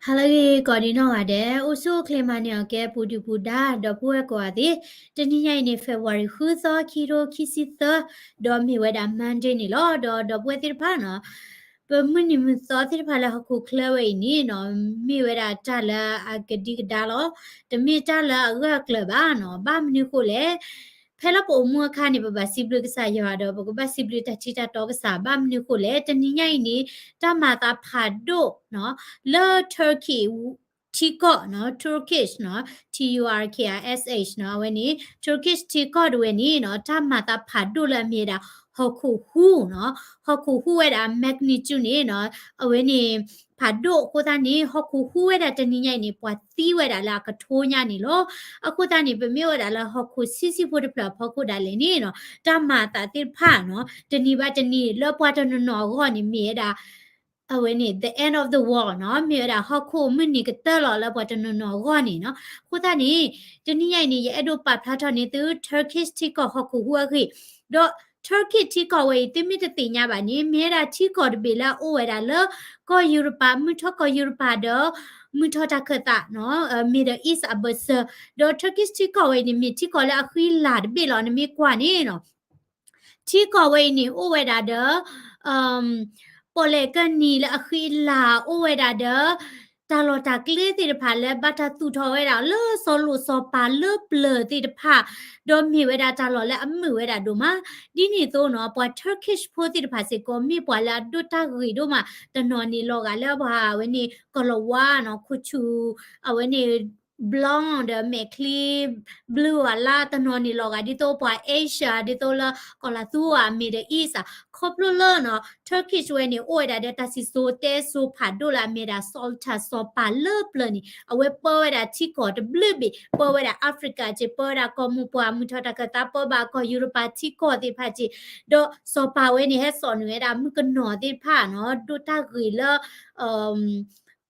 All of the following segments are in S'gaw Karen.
ဟါလၢအဂ့ၤ ကိးဒံနီၢ်ဂၤဒဲး, အိၣ်ဆူၣ်အိၣ်ချ့မၤန့ၢ်အီၤကဲ ပူၤဒုၣ်ပူၤဒါ ဒီပုၢ်ဝဲၢ်ကိးဂၤသ့ၣ်, တနံၤညါအံၤန့ၣ် February ဃုသီ ခံထိခံဆံသၢ, ဒီးမ့ၢ်ဝဲဒၣ် Monday န့ၣ်လီၤ. ဒီးဒီပုၢ်ဝဲၢ်သ့ၣ်တဖၣ်နီၤ, ပမုၢ်နံၤမုၢ်သီသ့ၣ်တဖၣ်လၢဟီၣ်ခိၣ်ချၢဝဲအံၤန့ၣ်နီၤ, မ့ၢ်ဝဲဒၣ်တၢ်လၢအကဒံကဒါလီၤ. တမ့ၢ်တၢ်လၢအဂၢၢ်အကျၢၤဘၣ်နီၤ. ဘၣ်မနုၤဃိလဲၣ်, ဖဲလၢပအိၣ်မူအခါန့ၣ် ပဘၣ်စံးဘျုးကစၢ်ယွၤဒီး ပကဘၣ်စံးဘျုးတၢ်ထံတၢ်တီကစၢ်. ဘၣ်မနုၤဃိလဲၣ်, တနံၤညါအံၤန့ၣ် တၢ်မၤသးဖးဒိၣ်နီၤ, လၢ Turkey ထံကီၢ်နီၤ, Turkish နီၤ, T U R K I S H နီၤ, အဝဲန့ၣ် Turkish ထံကီၢ်တဝဲန့ၣ်နီၤ, တၢ်မၤသးဖးဒိၣ်လၢအမ့ၢ်ဝဲဒၣ် ဟီၣ်ခိၣ်ဟူနီၤ, ဟီၣ်ခိၣ်ဟူဝဲဒၣ် magnitude န့ၣ်နီၤ, အဝဲန့ၣ် ဖးဒိၣ်အဃိသတးန့ၣ် ဟီၣ်ခိၣ်ဟူဝဲဒၣ်တနံၤညါအံၤန့ၣ် ပှၤသံဝဲဒၣ်လၢအကထိညါန့ၣ်လီၤ. အဃိသတးန့ၣ် ပမ့ၢ်အိၣ်ဝဲဒၣ်လၢဟီၣ်ခိၣ်ဆံးဆံးဖိတဖျၢၣ်အဖီခိၣ်ဒၣ်လဲာ်န့ၣ်နီၤ, တၢ်မၤသးသ့ၣ်တဖၣ်နီၤ, တနံၤဘၣ်တနံၤ လၢပှၤတနီၤနီၤအဂီၢ်န့ၣ် မ့ၢ်ဝဲဒၣ် အဝဲန့ၣ် the end of the world နီၤ, မ့ၢ်ဝဲဒၣ်ဟီၣ်ခိၣ်မုၢ်နံၤကတၢၢ်လီၤလၢပှၤတနီၤနီၤအဂီၢ်န့ၣ်နီၤ. အဃိသတးန့ၣ် တနံၤညါအံၤန့ၣ် ယအဲၣ်ဒိးပာ်ဖျါထီၣ်န့ၢ်သု Turkish ထံကီၢ်ဟီၣ်ခိၣ်ဟူအဂ့ၢ်, ဒီး Turkey ထံကီၢ်ဝဲအံၤ သုမ့ၢ်တသ့ၣ်ညါဘၣ်န့ၣ် မ့ၢ်ဝဲဒၣ်ထံကီၢ်တဘ့ၣ်လၢအအိၣ်ဝဲဒၣ်လၢ ကီၢ်ယူရပၤ, မုၢ်ထီၣ်ကီၢ်ယူရပၤဒီး မုၢ်ထီၣ်တၢ်ခၢၣ်သးနီၤ, Middle East အဘၢၣ်စၢၤ, ဒီး Turkish ထံကီၢ်ဝဲအံၤန့ၣ် မ့ၢ်ထံကီၢ်လၢအဃံလၤတဘ့ၣ်လီၤ. နမ့ၢ်ကွၢ်န့ၣ်နီၤ ထံကီၢ်ဝဲအံၤန့ၣ် အိၣ်ဝဲဒၣ်ဒီး ပီၣ်လဲၣ်ကၢၢ်နံၤလၢအဃံအလၤ အိၣ်ဝဲဒၣ်ဒီး တၢ်လီၢ်တၢ်ကျဲသ့ၣ်တဖၣ်လၢဘၣ်တၢ်သူၣ်ထီၣ်ဝဲဒၣ်လၢစီၤလိၣ်စီၤပၤလၢပျၢၤသ့ၣ်တဖၣ်, ဒီးမ့ၢ်ဝဲဒၣ်တၢ်လီၢ်လၢအမုာ်ဝဲဒၣ်ဒိၣ်မး, ဒ်န့ၣ်အသိးနီၤ ပှၤ Turkish ဖိသ့ၣ်တဖၣ်စ့ၢ်ကီး မ့ၢ်ပှၤလၢအဒိၣ်တၢ်ဂ့ၤဒိၣ်မး, တနီၤန့ၣ်လီၤဂာ်လၢပှၤအဝဲန့ၣ် ကီၢ်လီၤဝါနီၤ, ခူၣ်ဆူၣ် အဝဲန့ၣ် blonde ဒီးမဲာ်ချံ blue အလါ, တနီၤန့ၣ်လီၤဂာ်ဒ်သိးပှၤ Asia ဒ်သိးလၢကီၢ်လၤသူဧါ Middle East ဧါ, ခီဖျိလၢနီၤ Turkish ဝဲန့ၣ် အိၣ်ဝဲဒၣ်ဒီးတၢ်စံၣ်စိၤတဲစိၤဖးဒိၣ်လၢအမ့ၢ်ဒၣ် Sultan စီၤပၤလၢပျၢၤန့ၣ် အဝဲပၢဝဲဒၣ်ထံကီၢ်တဘျုးဘ့ၣ်, ပၢဝဲဒၣ် Africa က့ၤ ပၢဝဲဒၣ်ကီၢ်မိၢ်ပှၢ် မုၢ်ထီၣ်တၢ်ခၢၣ်သး ပၢဘၣ်ကီၢ်ယူရပၤထံကီၢ်သ့ၣ်တဖၣ်က့ၤ, ဒီးစီၤပၤဝဲန့ၣ် ဟဲစိာ်န့ၢ်ဝဲဒၣ်မုၣ်ကနီၤသ့ၣ်တဖၣ်နီၤ, ဒိၣ်တၢ်ဂ့ၤလၢ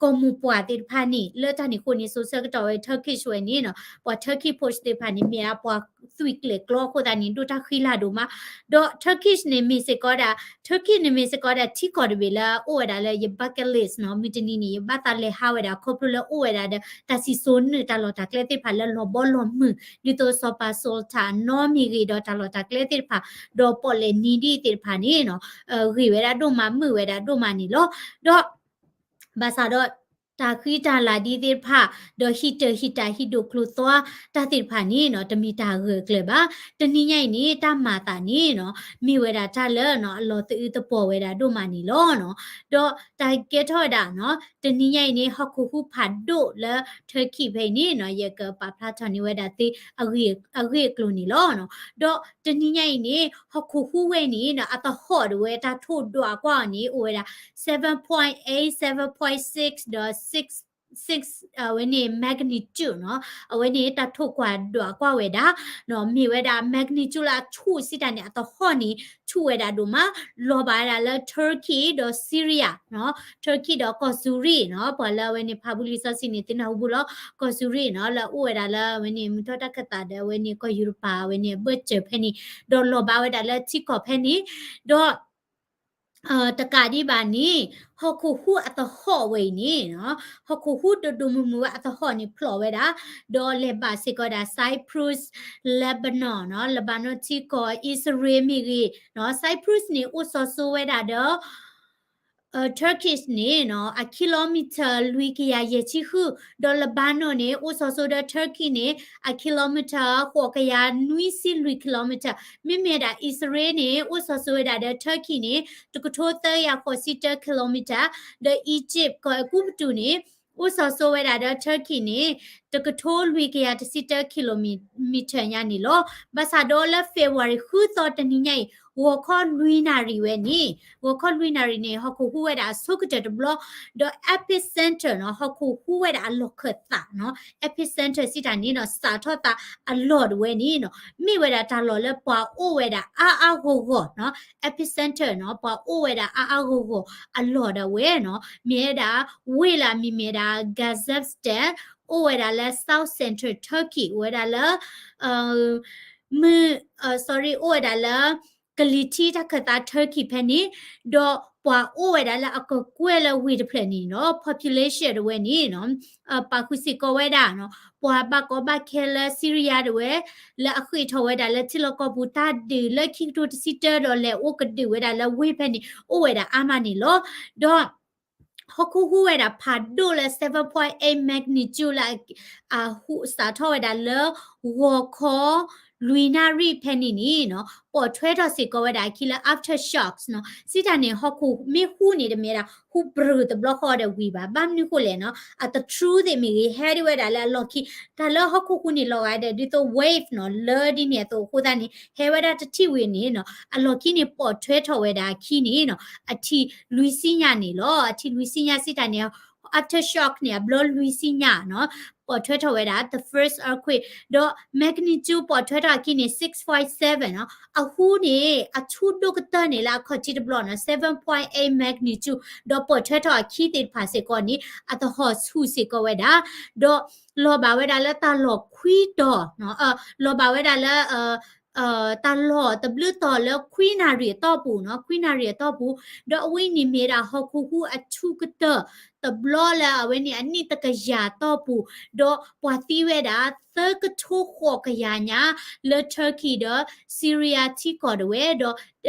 ကီၢ်မိၢ်ပှၢ်သ့ၣ်တဖၣ်န့ၣ် လၢတၢ်န့ၣ်အဃိန့ၣ် စိၤဆၢကတီၢ်ဝဲ Turkish ဝဲန့ၣ်နီၤ, ပှၤ Turkey ဖိသ့ၣ်တဖၣ်န့ၣ် မ့ၢ်ဒၣ်ပှၤသွံၣ်ကျဲၤကျီအဃိသတးန့ၣ် ဒိၣ်တၢ်ဃံလၤဒိၣ်မး, ဒီး Turkish န့ၣ်မ့ၢ်စ့ၢ်ကီးဒၣ် Turkey န့ၣ်မ့ၢ်စ့ၢ်ကီးဒၣ် ထံကီၢ်တဘ့ၣ်လၢအအိၣ်ဝဲဒၣ်လၢယ bucket list နီၤ, မုၢ်တနံၤန့ၣ် ယဘၣ်သးလဲၤဟးဝဲဒၣ် ခီဖျိလၢအိၣ်ဝဲဒၣ်ဒီး တၢ်စံၣ်စိၤနုာ်တၢ်လီၢ်တၢ်ကျဲသ့ၣ်တဖၣ်လၢလီၤဘီလီၤမုၢ် ဒ်သိးစီၤပၤ Sultan အနီၢ်မ့ၢ်ဂ့ၤ ဒီးတၢ်လီၢ်တၢ်ကျဲသ့ၣ်တဖၣ် ဒီးပီၣ်လဲၣ်နံၤဒ်သ့ၣ်တဖၣ်န့ၣ်နီၤ, ဂ့ၤဝဲဒၣ်ဒိၣ်မး မုာ်ဝဲဒၣ်ဒိၣ်မးန့ၣ်လီၤ. ဒီး ဘၣ်ဆၣ်ဒီး တၢ်ဃံတၢ်လၤဒ်သ့ၣ်တဖၣ် ဒီးဟံၣ်တၢၢ်ဟံၣ်တၢ် ဟံၣ်ဒိၣ်ကျိၤသွါ တၢ်သ့ၣ်တဖၣ်န့ၣ်နီၤ တမ့ၢ်တၢ်ဂၢၢ်ကျၢၤဘၣ်. တနံၤညါအံၤန့ၣ် တၢ်မၤသးန့ၣ်နီၤ မ့ၢ်ဝဲဒၣ်တၢ်လၢနီၤ အလီၤသအုးသပှီၤဝဲဒၣ်ဒိၣ်မးန့ၣ်လီၤနီၤ. ဒီးတၢ်ကဲထီၣ်ဝဲဒၣ်နီၤ တနံၤညါအံၤန့ၣ် ဟီၣ်ခိၣ်ဟူးဖးဒိၣ်လၢ Turkey ဖဲအံၤန့ၣ်နီၤ ယကပာ်ဖျါထီၣ်န့ၢ်ဝဲဒၣ်သ့ အဂ့ၢ်အကျိၤန့ၣ်လီၤနီၤ. ဒီးတနံၤညါအံၤန့ၣ် ဟီၣ်ခိၣ်ဟူးဝဲန့ၣ်နီၤ အသဟီၣ်ဒၣ်ဝဲတၢ်ထိၣ်ဒွးကွၢ်အီၤန့ၣ် အိၣ်ဝဲဒၣ် seven point eight, seven point six ဒီး six အဝဲန့ၣ် magnitude နီၤ အဝဲန့ၣ်တၢ်ထိၣ်ကွၢ်ဒွးကွၢ်ဝဲဒၣ်နီၤ မ့ၢ်ဝဲဒၣ် magnitude လၢအဆူၣ်စံးတၢ်န့ၣ် အသဟီၣ်န့ၣ် ဆူၣ်ဝဲဒၣ်ဒိၣ်မး လီၤဘၣ်ဝဲဒၣ်လၢ Turkey ဒီး Syria နီၤ Turkey ဒီးကီၢ်စူၤရံၣ်နီၤ ပှၤလၢအဝဲန့ၣ် ဖးဘူလံစီဆှံန့ၣ် သုနၢ်ဟူဘူးလီၤ ကီၢ်စူၤရံၣ်နီၤ လၢအအိၣ်ဝဲဒၣ်လၢအဝဲန့ၣ် မုၢ်ထီၣ်တၢ်ခၢၣ်သးဒီးအဝဲန့ၣ် ကီၢ်ယူရပၤ အဝဲန့ၣ် အဘၢၣ်စၢၤဖဲန့ၣ် ဒီးလီၤဘၣ်ဝဲဒၣ်လၢထံကီၢ်ဖဲန့ၣ် ဒီး တကးဒံးဘၣ်န့ၣ် ဟီၣ်ခိၣ်ဟူးအသဟီၣ်ဝဲအံၤန့ၣ်နီၤ ဟီၣ်ခိၣ်ဟူးဒိၣ်ဒိၣ်မုၢ်မုၢ်ဝဲအသဟီၣ်န့ၣ် ဖျိးဝဲဒၣ် ဒီးလဲၤဘၣ်စ့ၢ်ကီးဒၣ် Cyprus, Lebanon နီၤ Lebanon ထံကီၢ် အံၣ်စရ့လးမ့ၢ်ဂ့ၤနီၤ Cyprus န့ၣ် အိၣ်စီၤစိဝဲဒၣ်ဒီး Turkish န့ၣ်နီၤ အ kilometer လွံၢ်ကယၤယဲၢ်ဆံဃု, ဒီး Lebanon န့ၣ် အိၣ်စီၤစိဒီး Turkey န့ၣ် အ kilometer ဃိးကယၤနွံဆံလွံၢ် kilometer, မ့မ့ၢ်ဒၣ်အံၣ်စရ့လးန့ၣ် အိၣ်စီၤစိဝဲဒၣ်ဒီး Turkey န့ၣ် တကထိသၢကယၤဃိးဆံတၢ kilometer, ဒီး Egypt ကီၢ်အဲၤကူပတူးန့ၣ် အိၣ်စီၤစိဝဲဒၣ်ဒီး Turkey န့ၣ် တကထိလွံၢ်ကယၤတဆံတၢ kilometer ညါန့ၣ်လီၤ. ဘၣ်ဆၣ်ဒီးလၢ February ဃုသီတနံၤညါအံၤ ဂီၤခီလွံၢ်နၣ်ရံၣ်ဝဲန့ၣ် ဂီၤခီလွံၢ်နၣ်ရံၣ်န့ၣ် ဟီၣ်ခိၣ်ဟူးဝဲဒၣ်အဆိကတၢၢ်တဘျီ, ဒီး epicenter နီၤ ဟီၣ်ခိၣ်ဟူးဝဲဒၣ်အလီၢ်ခၢၣ်သးနီၤ epicenter စံးတၢ်န့ၣ်နီၤ စးထီၣ်သးအလီၢ်တဝဲန့ၣ်နီၤ မ့ၢ်ဝဲဒၣ်တၢ်လီၢ်လၢပှၤအိၣ်ဝဲဒၣ်အါအါဂီၢ်ဂီၢ်နီၤ epicenter နီၤ ပှၤအိၣ်ဝဲဒၣ်အါအါဂီၢ်ဂီၢ်အလီၢ်ဒၣ်ဝဲနီၤ မ့ၢ်ဝဲဒၣ် ဝ့ၢ်လၢအမံၤမ့ၢ်ဝဲဒၣ် Gaziantep အိၣ်ဝဲဒၣ်လၢ South Central Turkey အိၣ်ဝဲဒၣ်လၢ မုၢ် sorry အိၣ်ဝဲဒၣ်လၢ ကလံၤထံးတၢ်ခၢၣ်သး Turkey ဖဲန့ၣ်, ဒီးပှၤအိၣ်ဝဲဒၣ်လၢအကကွဲၢ်လၢဝ့ၢ်တဖျၢၣ်န့ၣ်နီၤ population တဝဲန့ၣ်နီၤ ပာ်ဃုာ်စ့ၢ်ကီးဝဲဒၣ်နီၤ ပှၤဘၣ်ကီဘၣ်ခဲလၢ Syria တဝဲ လၢအဃ့ၢ်ထီၣ်ဝဲဒၣ်လၢထံလီၢ်ကီၢ်ပူၤတၢ်ဒုးလၢခံကထိတဆံတၢဒီးလဲၤအိၣ်ကဒုးဝဲဒၣ်လၢဝ့ၢ်ဖဲန့ၣ် အိၣ်ဝဲဒၣ်အါမးန့ၣ်လီၤ. ဒီး ဟီၣ်ခိၣ်ဟူးဝဲဒၣ်ဖးဒိၣ်လၢ seven point eight magnitude လၢ အဟူးစးထီၣ်ဝဲဒၣ်လၢ ဂီၤခီ လွံၢ်နၣ်ရံၣ်ဖဲန့ၣ်န့ၣ်နီၤ ပိာ်ထွဲထီၣ်စ့ၢ်ကီးဝဲဒၣ်အခံလၢ aftershocks နီၤ စံးတၢ်န့ၣ် ဟီၣ်ခိၣ်မ့ၢ်ဟူးန့ၣ် တမ့ၢ်ဒၣ်ဟူးပြူၤတဘျီဃီဒီးဝံၤဘၣ် ဘၣ်မနုၤဃိလဲၣ်နီၤ အတထြူသ့ၣ်မ့ၢ်ဂ့ၤ ဟဲဒၣ်ဝဲဒၣ်လၢအလီၢ်ခံ တၢ်လၢဟီၣ်ခိၣ်ဟူးန့ၣ်လီၤဂာ်ဒီး ဒ်သိး wave နီၤ လၢဒ်န့ၣ်အသိးအဃိသတးန့ၣ် ဟဲဝဲဒၣ်တထံၣ်ဝံၤန့ၣ်နီၤ အလီၢ်ခံန့ၣ်ပိာ်ထွဲထီၣ်ဝဲဒၣ်အခံန့ၣ်နီၤ အထံၣ်လွံၢ်ဆံညါန့ၣ်လီၤ. အထံၣ်လွံၢ်ဆံညါစံးတၢ်န့ၣ် aftershock န့ၣ် အဘျီလွံၢ်ဆံညါနီၤ ပိာ်ထွဲထီၣ်ဝဲဒၣ် the first earthquake ဒီး magnitude ပိာ်ထွဲထီၣ်အခံန့ၣ် six point seven နီၤ အဟူးန့ၣ် အထူဒိၣ်ကတၢၢ်န့ၣ်လၢအခီၣ်ထံးတဘျီနီၤ seven point eight magnitude ဒီးပိာ်ထွဲထီၣ်အခံသ့ၣ်တဖၣ်စ့ၢ်ကီးန့ၣ် အသဟီၣ်ဆူၣ်စ့ၢ်ကီးဝဲဒၣ် ဒီးလီၤဘၣ်ဝဲဒၣ်လၢတၢ်လီၢ်ခွံတီၤနီၤ လီၤဘၣ်ဝဲဒၣ်လၢ တၢ်လီၢ်တဘျုးတီၤလၢခွံနၣ်ရံၣ်အတီၢ်ပူၤနီၤ ခွံနၣ်ရံၣ်အတီၢ်ပူၤ ဒီးအဝဲအံၤန့ၣ်မ့ၢ်ဒၣ်ဟီၣ်ခိၣ်ဟူးအထူကတၢၢ်တဘျီလၢအဝဲန့ၣ်အနံၣ်တကယၤအတီၢ်ပူၤ ဒီးပှၤသံဝဲဒၣ် သၢကထိဃိးကယၤညါ လၢ Turkey ဒီး Syria ထံကီၢ်တဝဲ ဒီး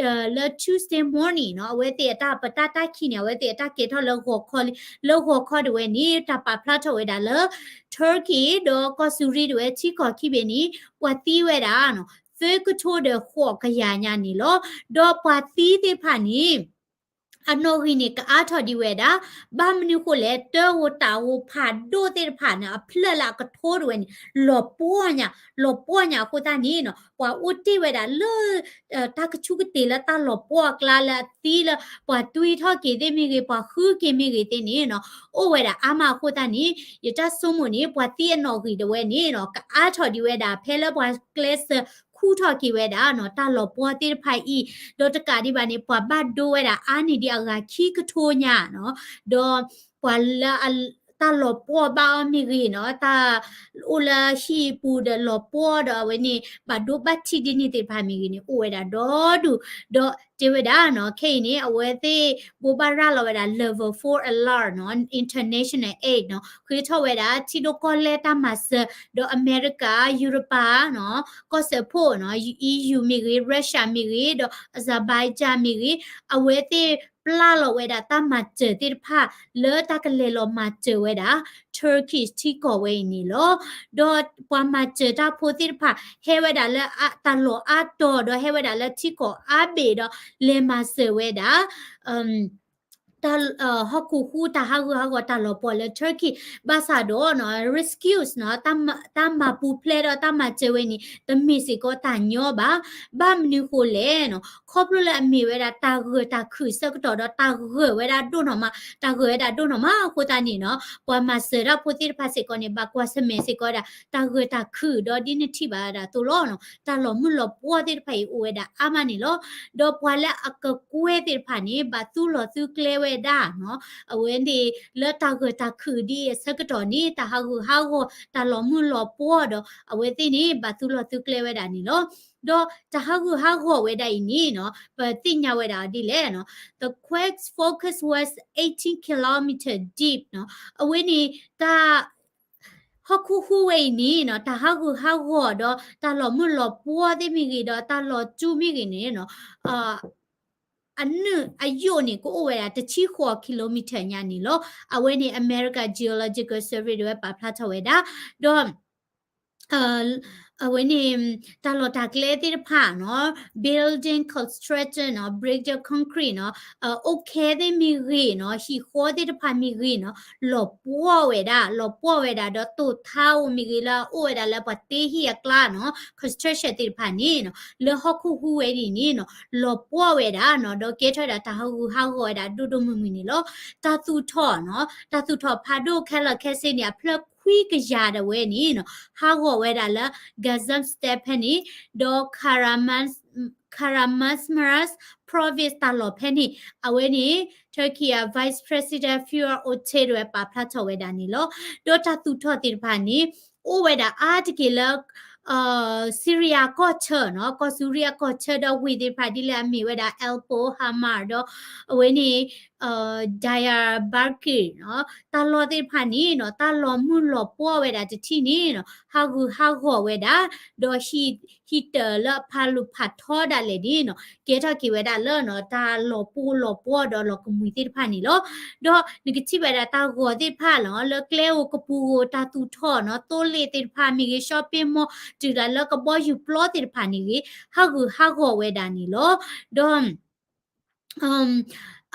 လၢ Tuesday morning နီၤ အဝဲသ့ၣ်အတၢ်ပတၢ်တၢ်ခံးန့ၣ် အဝဲသ့ၣ်အတၢ်ကဲထီၣ်လၢဂီၤခီလံ လၢဂီၤခီတဝဲန့ၣ် တၢ်ပာ်ဖျါထီၣ်ဝဲဒၣ်လၢ Turkey ဒီးကီၢ်စူၤရံတဝဲထံကီၢ်ခံဘ့ၣ်န့ၣ် ပှၤသံဝဲဒၣ်နီၤ သၢကထိဒီးဃိးကယၤညါန့ၣ်လီၤ. ဒီးပှၤသံသ့ၣ်တဖၣ်န့ၣ် အနီၣ်ဂံၢ်န့ၣ် ကအါထီၣ်ဒံးဝဲဒၣ်, ဘၣ်မနုၤဃိလဲၣ်, တၢ်ဂိၢ်တၢ်ဂိၢ်ဖးဒိၣ်သ့ၣ်တဖၣ်န့ၣ် အဖျၢၣ်လၢအကထိတဝဲန့ၣ် လီၤပှီၢ်ညါ, လီၤပှီၢ်ညါအဃိသတးန့ၣ်နီၤ, ပှၤအိၣ်တ့ၢ်ဝဲဒၣ်လၢ တၢ်ကဆူၣ်ကတ့ၤလၢတၢ်လီၤပှီၢ်အကျါလၢအသံလၢ ပှၤတွံထီၣ်က့ၤသ့ၣ်မ့ၢ်ဂ့ၤ, ပှၤဃုက့ၤမ့ၢ်ဂ့ၤသ့ၣ်န့ၣ်နီၤ, အိၣ်ဝဲဒၣ်အါမးအဃိသတးန့ၣ် ယတၢ်ဆိကမိၣ်န့ၣ် ပှၤသံအနီၣ်ဂံၢ်တဝဲန့ၣ်နီၤ ကအါထီၣ်ဒံးဝဲဒၣ် ဖဲလၢပှၤကျဲးစၢးခူထီၣ်က့ၤဝဲဒၣ်နီၤ တၢ်လီၤပှီၢ်သ့ၣ်တဖၣ်အံၤ, ဒီးတကးဒံးဘၣ်န့ၣ် ပှၤဘၣ်ဒိဝဲဒၣ်အါန့ၢ်ဒံးအဂၤခံကထိညါနီၤ, ဒီးပှၤလၢအ တၢ်လီၤပှီၢ်ဘၣ်အီၤမ့ၢ်ဂ့ၤနီၤ, တၢ်အိၣ်လၢဟံၣ်ပူၤဒီးလီၤပှီၢ်ဒီးအဝဲန့ၣ် ဘၣ်ဒိဘၣ်ထံးဒ်န့ၣ်သ့ၣ်တဖၣ်မ့ၢ်ဂ့ၤန့ၣ် အိၣ်ဝဲဒၣ်ဒီဒူၣ်, ဒီးတဲဝဲဒၣ်နီၤ ခဲအံၤန့ၣ် အဝဲသ့ၣ်ဘိးဘၣ်ရၤလီၤဝဲဒၣ် level four alarm နီၤ, international aid နီၤ, ဃ့ထီၣ်ဝဲဒၣ်ထံဒိၣ်ကီၢ်လဲၢ်တၢ်မၤစၢၤ, ဒီးအမဲရကၤ, ယူရပၤနီၤ, ကီၢ်စၢဖှိၣ်နီၤ, EU မ့ၢ်ဂ့ၤ, Russia မ့ၢ်ဂ့ၤ, ဒီး Azerbaijan မ့ၢ်ဂ့ၤ, အဝဲသ့ၣ် ပျၢ်လီၤဝဲဒၣ်တၢ်မၤစၢၤသ့ၣ်တဖၣ် လၢတၢ်ကလဲၤလီၤမၤစၢၤဝဲဒၣ် Turkey ထံကီၢ်ဝဲအံၤန့ၣ်လီၤ. ဒီးပှၤမၤစၢၤတၢ်ဖိသ့ၣ်တဖၣ် ဟဲဝဲဒၣ်လၢတၢ်လီၢ်အါတီၤ ဒီးဟဲဝဲဒၣ်လၢထံကီၢ်အါဘ့ၣ်ဒီး လဲၤမၤစၢၤဝဲဒၣ် တၢ် ဟီၣ်ခိၣ်ဟူးတၢ်ဟးဂူာ်ဟးဂီၤတၢ်လီၤပှီၢ်လၢ Turkey ဘၣ်ဆၣ်ဒီးနီၤ rescues နီၤ တၢ်မၤပူၤဖျဲးဒီးတၢ်မၤစၢၤဝဲန့ၣ် တမ့ၢ်စ့ၢ်ကီးတၢ်ညီဘၣ်. ဘၣ်မနုၤဃိလဲၣ်နီၤ ခီဖျိလၢအမ့ၢ်ဝဲဒၣ်တၢ်ဂၢၢ်တၢ်ခုၣ်ဆၢကတီၢ်ဒီးတၢ်ဂၢၢ်ဝဲဒၣ်ဒိၣ်နီၢ်မး, တၢ်ဂၢၢ်ဝဲဒၣ်ဒိၣ်နီၢ်မးအဃိသတးန့ၣ်နီၤ ပှၤမၤစၢၤတၢ်ဖိသ့ၣ်တဖၣ်စ့ၢ်ကီးန့ၣ် ဘၣ်ကွၢ်ဆၢၣ်မဲာ်စ့ၢ်ကီးဝဲဒၣ် တၢ်ဂၢၢ်တၢ်ခုၣ်ဒီးဒ်နထံၣ်ဘၣ်ဝဲဒၣ်အသိးလီၤနီၤ တၢ်လီၤမုၢ်လီၤပှီၢ်သ့ၣ်တဖၣ်အံၤအိၣ်ဝဲဒၣ်အါမးန့ၣ်လီၤ. ဒီးပှၤလၢအကကွဲၢ်သ့ၣ်တဖၣ်န့ၣ် ဘၣ်သူၣ်လီၤသုကျဲဝဲဒၣ်နီၤ အဝဲန့ၣ် လၢတၢ်ဂၢၢ်တၢ်ခုၣ်ဒ်အံၤအဆၢကတီၢ်န့ၣ် တၢ်ဟးဂူာ်ဟးဂီၤ တၢ်လီၤမုၢ်လီၤပှီၢ်ဒီး အဝဲသ့ၣ်န့ၣ် ဘၣ်သူၣ်လီၤသုကျဲဝဲဒၣ်န့ၣ်လီၤ. ဒီးတၢ်ဟးဂူာ်ဟးဂီၤဝဲဒၣ်အံၤန့ၣ်နီၤ ပသ့ၣ်ညါဝဲဒၣ်ဒ်လဲၣ်နီၤ The quake's focus was eighteen kilometer deep နီၤ အဝဲန့ၣ် တၢ် ဟီၣ်ခိၣ်ဟူးဝဲအံၤန့ၣ်နီၤ တၢ်ဟးဂူာ်ဟးဂီၤဒီး တၢ်လီၤမုၢ်လီၤပှီၢ်သ့ၣ်မ့ၢ်ဂ့ၤ ဒီးတၢ်လီၤစူၤမ့ၢ်ဂ့ၤန့ၣ်နီၤ အနုာ်အယိာ်န့ၣ် ကအိၣ်ဝဲဒၣ်တဆံဃိး kilometer ညါန့ၣ်လီၤ. အဝဲန့ၣ် America Geological Survey တဝဲပာ်ဖျါထီၣ်ဝဲဒၣ် ဒီး အဝဲန့ၣ် တၢ်လီၢ်တၢ်ကျဲသ့ၣ်တဖၣ်နီၤ building construction နီၤ bridge concrete နီၤ အိၣ်ခဲသ့ၣ်မ့ၢ်ဂ့ၤနီၤ ဟံၣ်ဃီသ့ၣ်တဖၣ်မ့ၢ်ဂ့ၤနီၤ လီၤပှီၢ်ဝဲဒၣ် လီၤပှီၢ်ဝဲဒၣ်ဒီးတိာ်ထါဧိၤမ့ၢ်ဂ့ၤလၢအအိၣ်ဝဲဒၣ်လၢပှၤတ့ဟံၣ်အကျါနီၤ construction သ့ၣ်တဖၣ်န့ၣ်နီၤ လၢဟီၣ်ခိၣ်ဟူးဝဲဒၣ်န့ၣ်နီၤ လီၤပှီၢ်ဝဲဒၣ်နီၤ ဒီးကဲထီၣ်ဝဲဒၣ်တၢ်ဟးဂူာ်ဟးဂီၤဝဲဒၣ်ဒိၣ်ဒိၣ်မုၢ်မုၢ်န့ၣ်လီၤ. တၢ်သူၣ်ထီၣ်နီၤ တၢ်သူၣ်ထီၣ်ဖးဒိၣ်ခဲလၢာ်ခဲဆ့န့ၣ် အဖျၢၣ်ခွံကယၤတဝဲန့ၣ်နီၤ ဟးဂီၤဝဲဒၣ်လၢ Gaziantep ဖဲန့ၣ် ဒီး Kahramanmaraş province တၢ်လီၢ်ဖဲန့ၣ် အဝဲန့ၣ် Turkey အ Vice President Fuat Oktay တဝဲပာ်ဖျါထီၣ်ဝဲဒၣ်န့ၣ်လီၤ. ဒီးတၢ်သူၣ်ထီၣ်သ့ၣ်တဖၣ်န့ၣ် အိၣ်ဝဲဒၣ်အါတက့ၢ်လၢ Syria ကီၢ်ဆၢနီၤ, ကီၢ် Syria ကီၢ်ဆၢဒီးဝ့ၢ်သ့ၣ်တဖၣ်ဒ်လဲၣ်အမ့ၢ်ဝဲဒၣ် Aleppo, Hama ဒီးအဝဲန့ၣ် Diyarbakir နီၤ, တၢ်လီၢ်သ့ၣ်တဖၣ်န့ၣ်နီၤ တၢ်လီၤမုၢ်လီၤပှီၢ်ဝဲဒၣ်တထံၣ်န့ၣ်နီၤ ဟးဂူာ်ဟးဂီၤဝဲဒၣ်, ဒီးဟံၣ် ဟံၣ်တၢၤလၢအဖးလိာ်ဖးထီဒၣ်လဲာ်န့ၣ်နီၤ ကဲထီၣ်က့ၤဝဲဒၣ်လၢနီၤ တၢ်လီၤပှီၢ်လီၤပှီၢ်ဒီးလီၤကမှံၤသ့ၣ်တဖၣ်န့ၣ်လီၤ. ဒီးနကထံၣ်ဝဲဒၣ်တၢ်ဂီၤသ့ၣ်တဖၣ်လီၤ လၢကျဲဧိၤကပူၤဧိၤ တၢ်သူၣ်ထီၣ်နီၤ သိလ့ၣ်သ့ၣ်တဖၣ်မ့ၢ်ဂ့ၤ shopping mall တုၤဒၣ်လၢကဘီယူၤပျီသ့ၣ်တဖၣ်န့ၣ်ဂ့ၤ ဟးဂူာ်ဟးဂီၤဝဲဒၣ်န့ၣ်လီၤ. ဒီး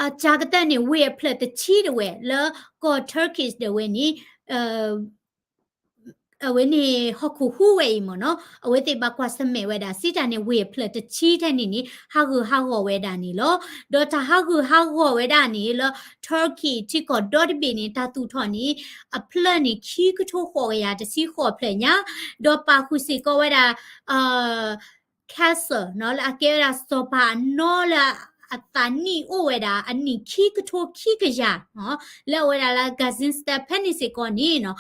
အကကတၢၢ်န့ၣ် ဝ့ၢ်အဖျၢၣ်တဆံတဝဲလၢကီၢ် Turkish ဒၣ်ဝဲန့ၣ် အဝဲန့ၣ်ဟီၣ်ခိၣ်ဟူးဝဲအံၤမ့ၢ်နီၤ အဝဲသ့ၣ်ဘၣ်ကွၢ်ဆၢၣ်မဲာ်ဝဲဒၣ် စံးတၢ်န့ၣ် ဝ့ၢ်အဖျၢၣ်တဆံထဲန့ၣ်န့ၣ် ဟးဂူာ်ဟးဂီၤဝဲဒၣ်န့ၣ်လီၤ. ဒီးတၢ်ဟးဂူာ်ဟးဂီၤဝဲဒၣ်န့ၣ်လၢ Turkey ထံကီၢ်ဒီတဘ့ၣ်န့ၣ် တၢ်သူၣ်ထီၣ်န့ၣ် အဖျၢၣ်န့ၣ် ခံကထိဃိးကယၤတဆံဃိးဖျၢၣ်ညါ, ဒီးပာ်ဃုာ်စ့ၢ်ကီးဝဲဒၣ် castle နီၤ လၢအကဲဝဲဒၣ်စီၤပၤအနီလၢအသးနံၣ်အိၣ်ဝဲဒၣ် အနံၣ်ခံကထိခံကယၤနီၤ လၢအဝဲဒၣ်လၢ Gaziantep ဖဲန့ၣ်စ့ၢ်ကီးန့ၣ်နီၤ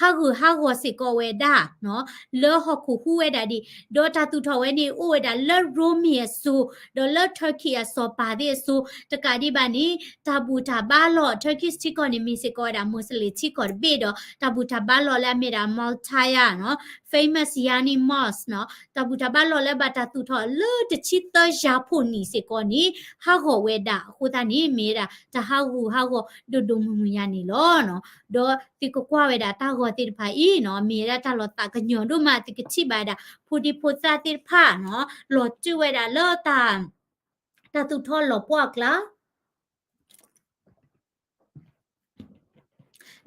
ဟးဂူာ်ဟးဂီၤစ့ၢ်ကီးဝဲဒၣ်နီၤ လၢဟီၣ်ခိၣ်ဟူးဝဲဒၣ်ဒံး, ဒီးတၢ်သူၣ်ထီၣ်ဝဲန့ၣ် အိၣ်ဝဲဒၣ်လၢရိမ့ၤအစိၤ ဒီးလၢ Turkey အစီၤပၤသ့ၣ်အစိၤ တကးဒံးဘၣ်န့ၣ် တၢ်ဘူၣ်တၢ်ဘါလီၢ် Turkish ထံကီၢ်န့ၣ် မ့ၢ်စ့ၢ်ကီးဝဲဒၣ် Muslim ထံကီၢ်တဘ့ၣ်ဒီး တၢ်ဘူၣ်တၢ်ဘါလီၢ်လၢအမ့ၢ်ဒၣ် Murtaza နီၤ famous Yeni Mosque နီၤ တၢ်ဘူၣ်တၢ်ဘါလီၢ်လၢဘၣ်တၢ်သူၣ်ထီၣ်လၢတဆံသၢယၤဖှိၣ်နံၣ်စ့ၢ်ကီးန့ၣ် ဟးဂီၤဝဲဒၣ်အဃိသတးန့ၣ် မ့ၢ်ဝဲဒၣ်တၢ်ဟးဂူာ်ဟးဂီၤဒိၣ်ဒိၣ်မုၢ်မုၢ်ညါန့ၣ်လီၤ. ဒီးသုကကွၢ်ဝဲဒၣ်တၢ်ဂီၤသ့ၣ်တဖၣ်အံၤနီၤ မ့ၢ်ဝဲဒၣ်တၢ်လီၤသးကညီၤဒိၣ်မး သုကထံၣ်ဘၣ်ဝဲဒၣ် ဖိဒံဖိသၣ်သ့ၣ်တဖၣ်နီၤ လီၤတုာ်ဝဲဒၣ်လၢတၢ် တၢ်သူၣ်ထီၣ်လီၤပှီၢ်အကျါ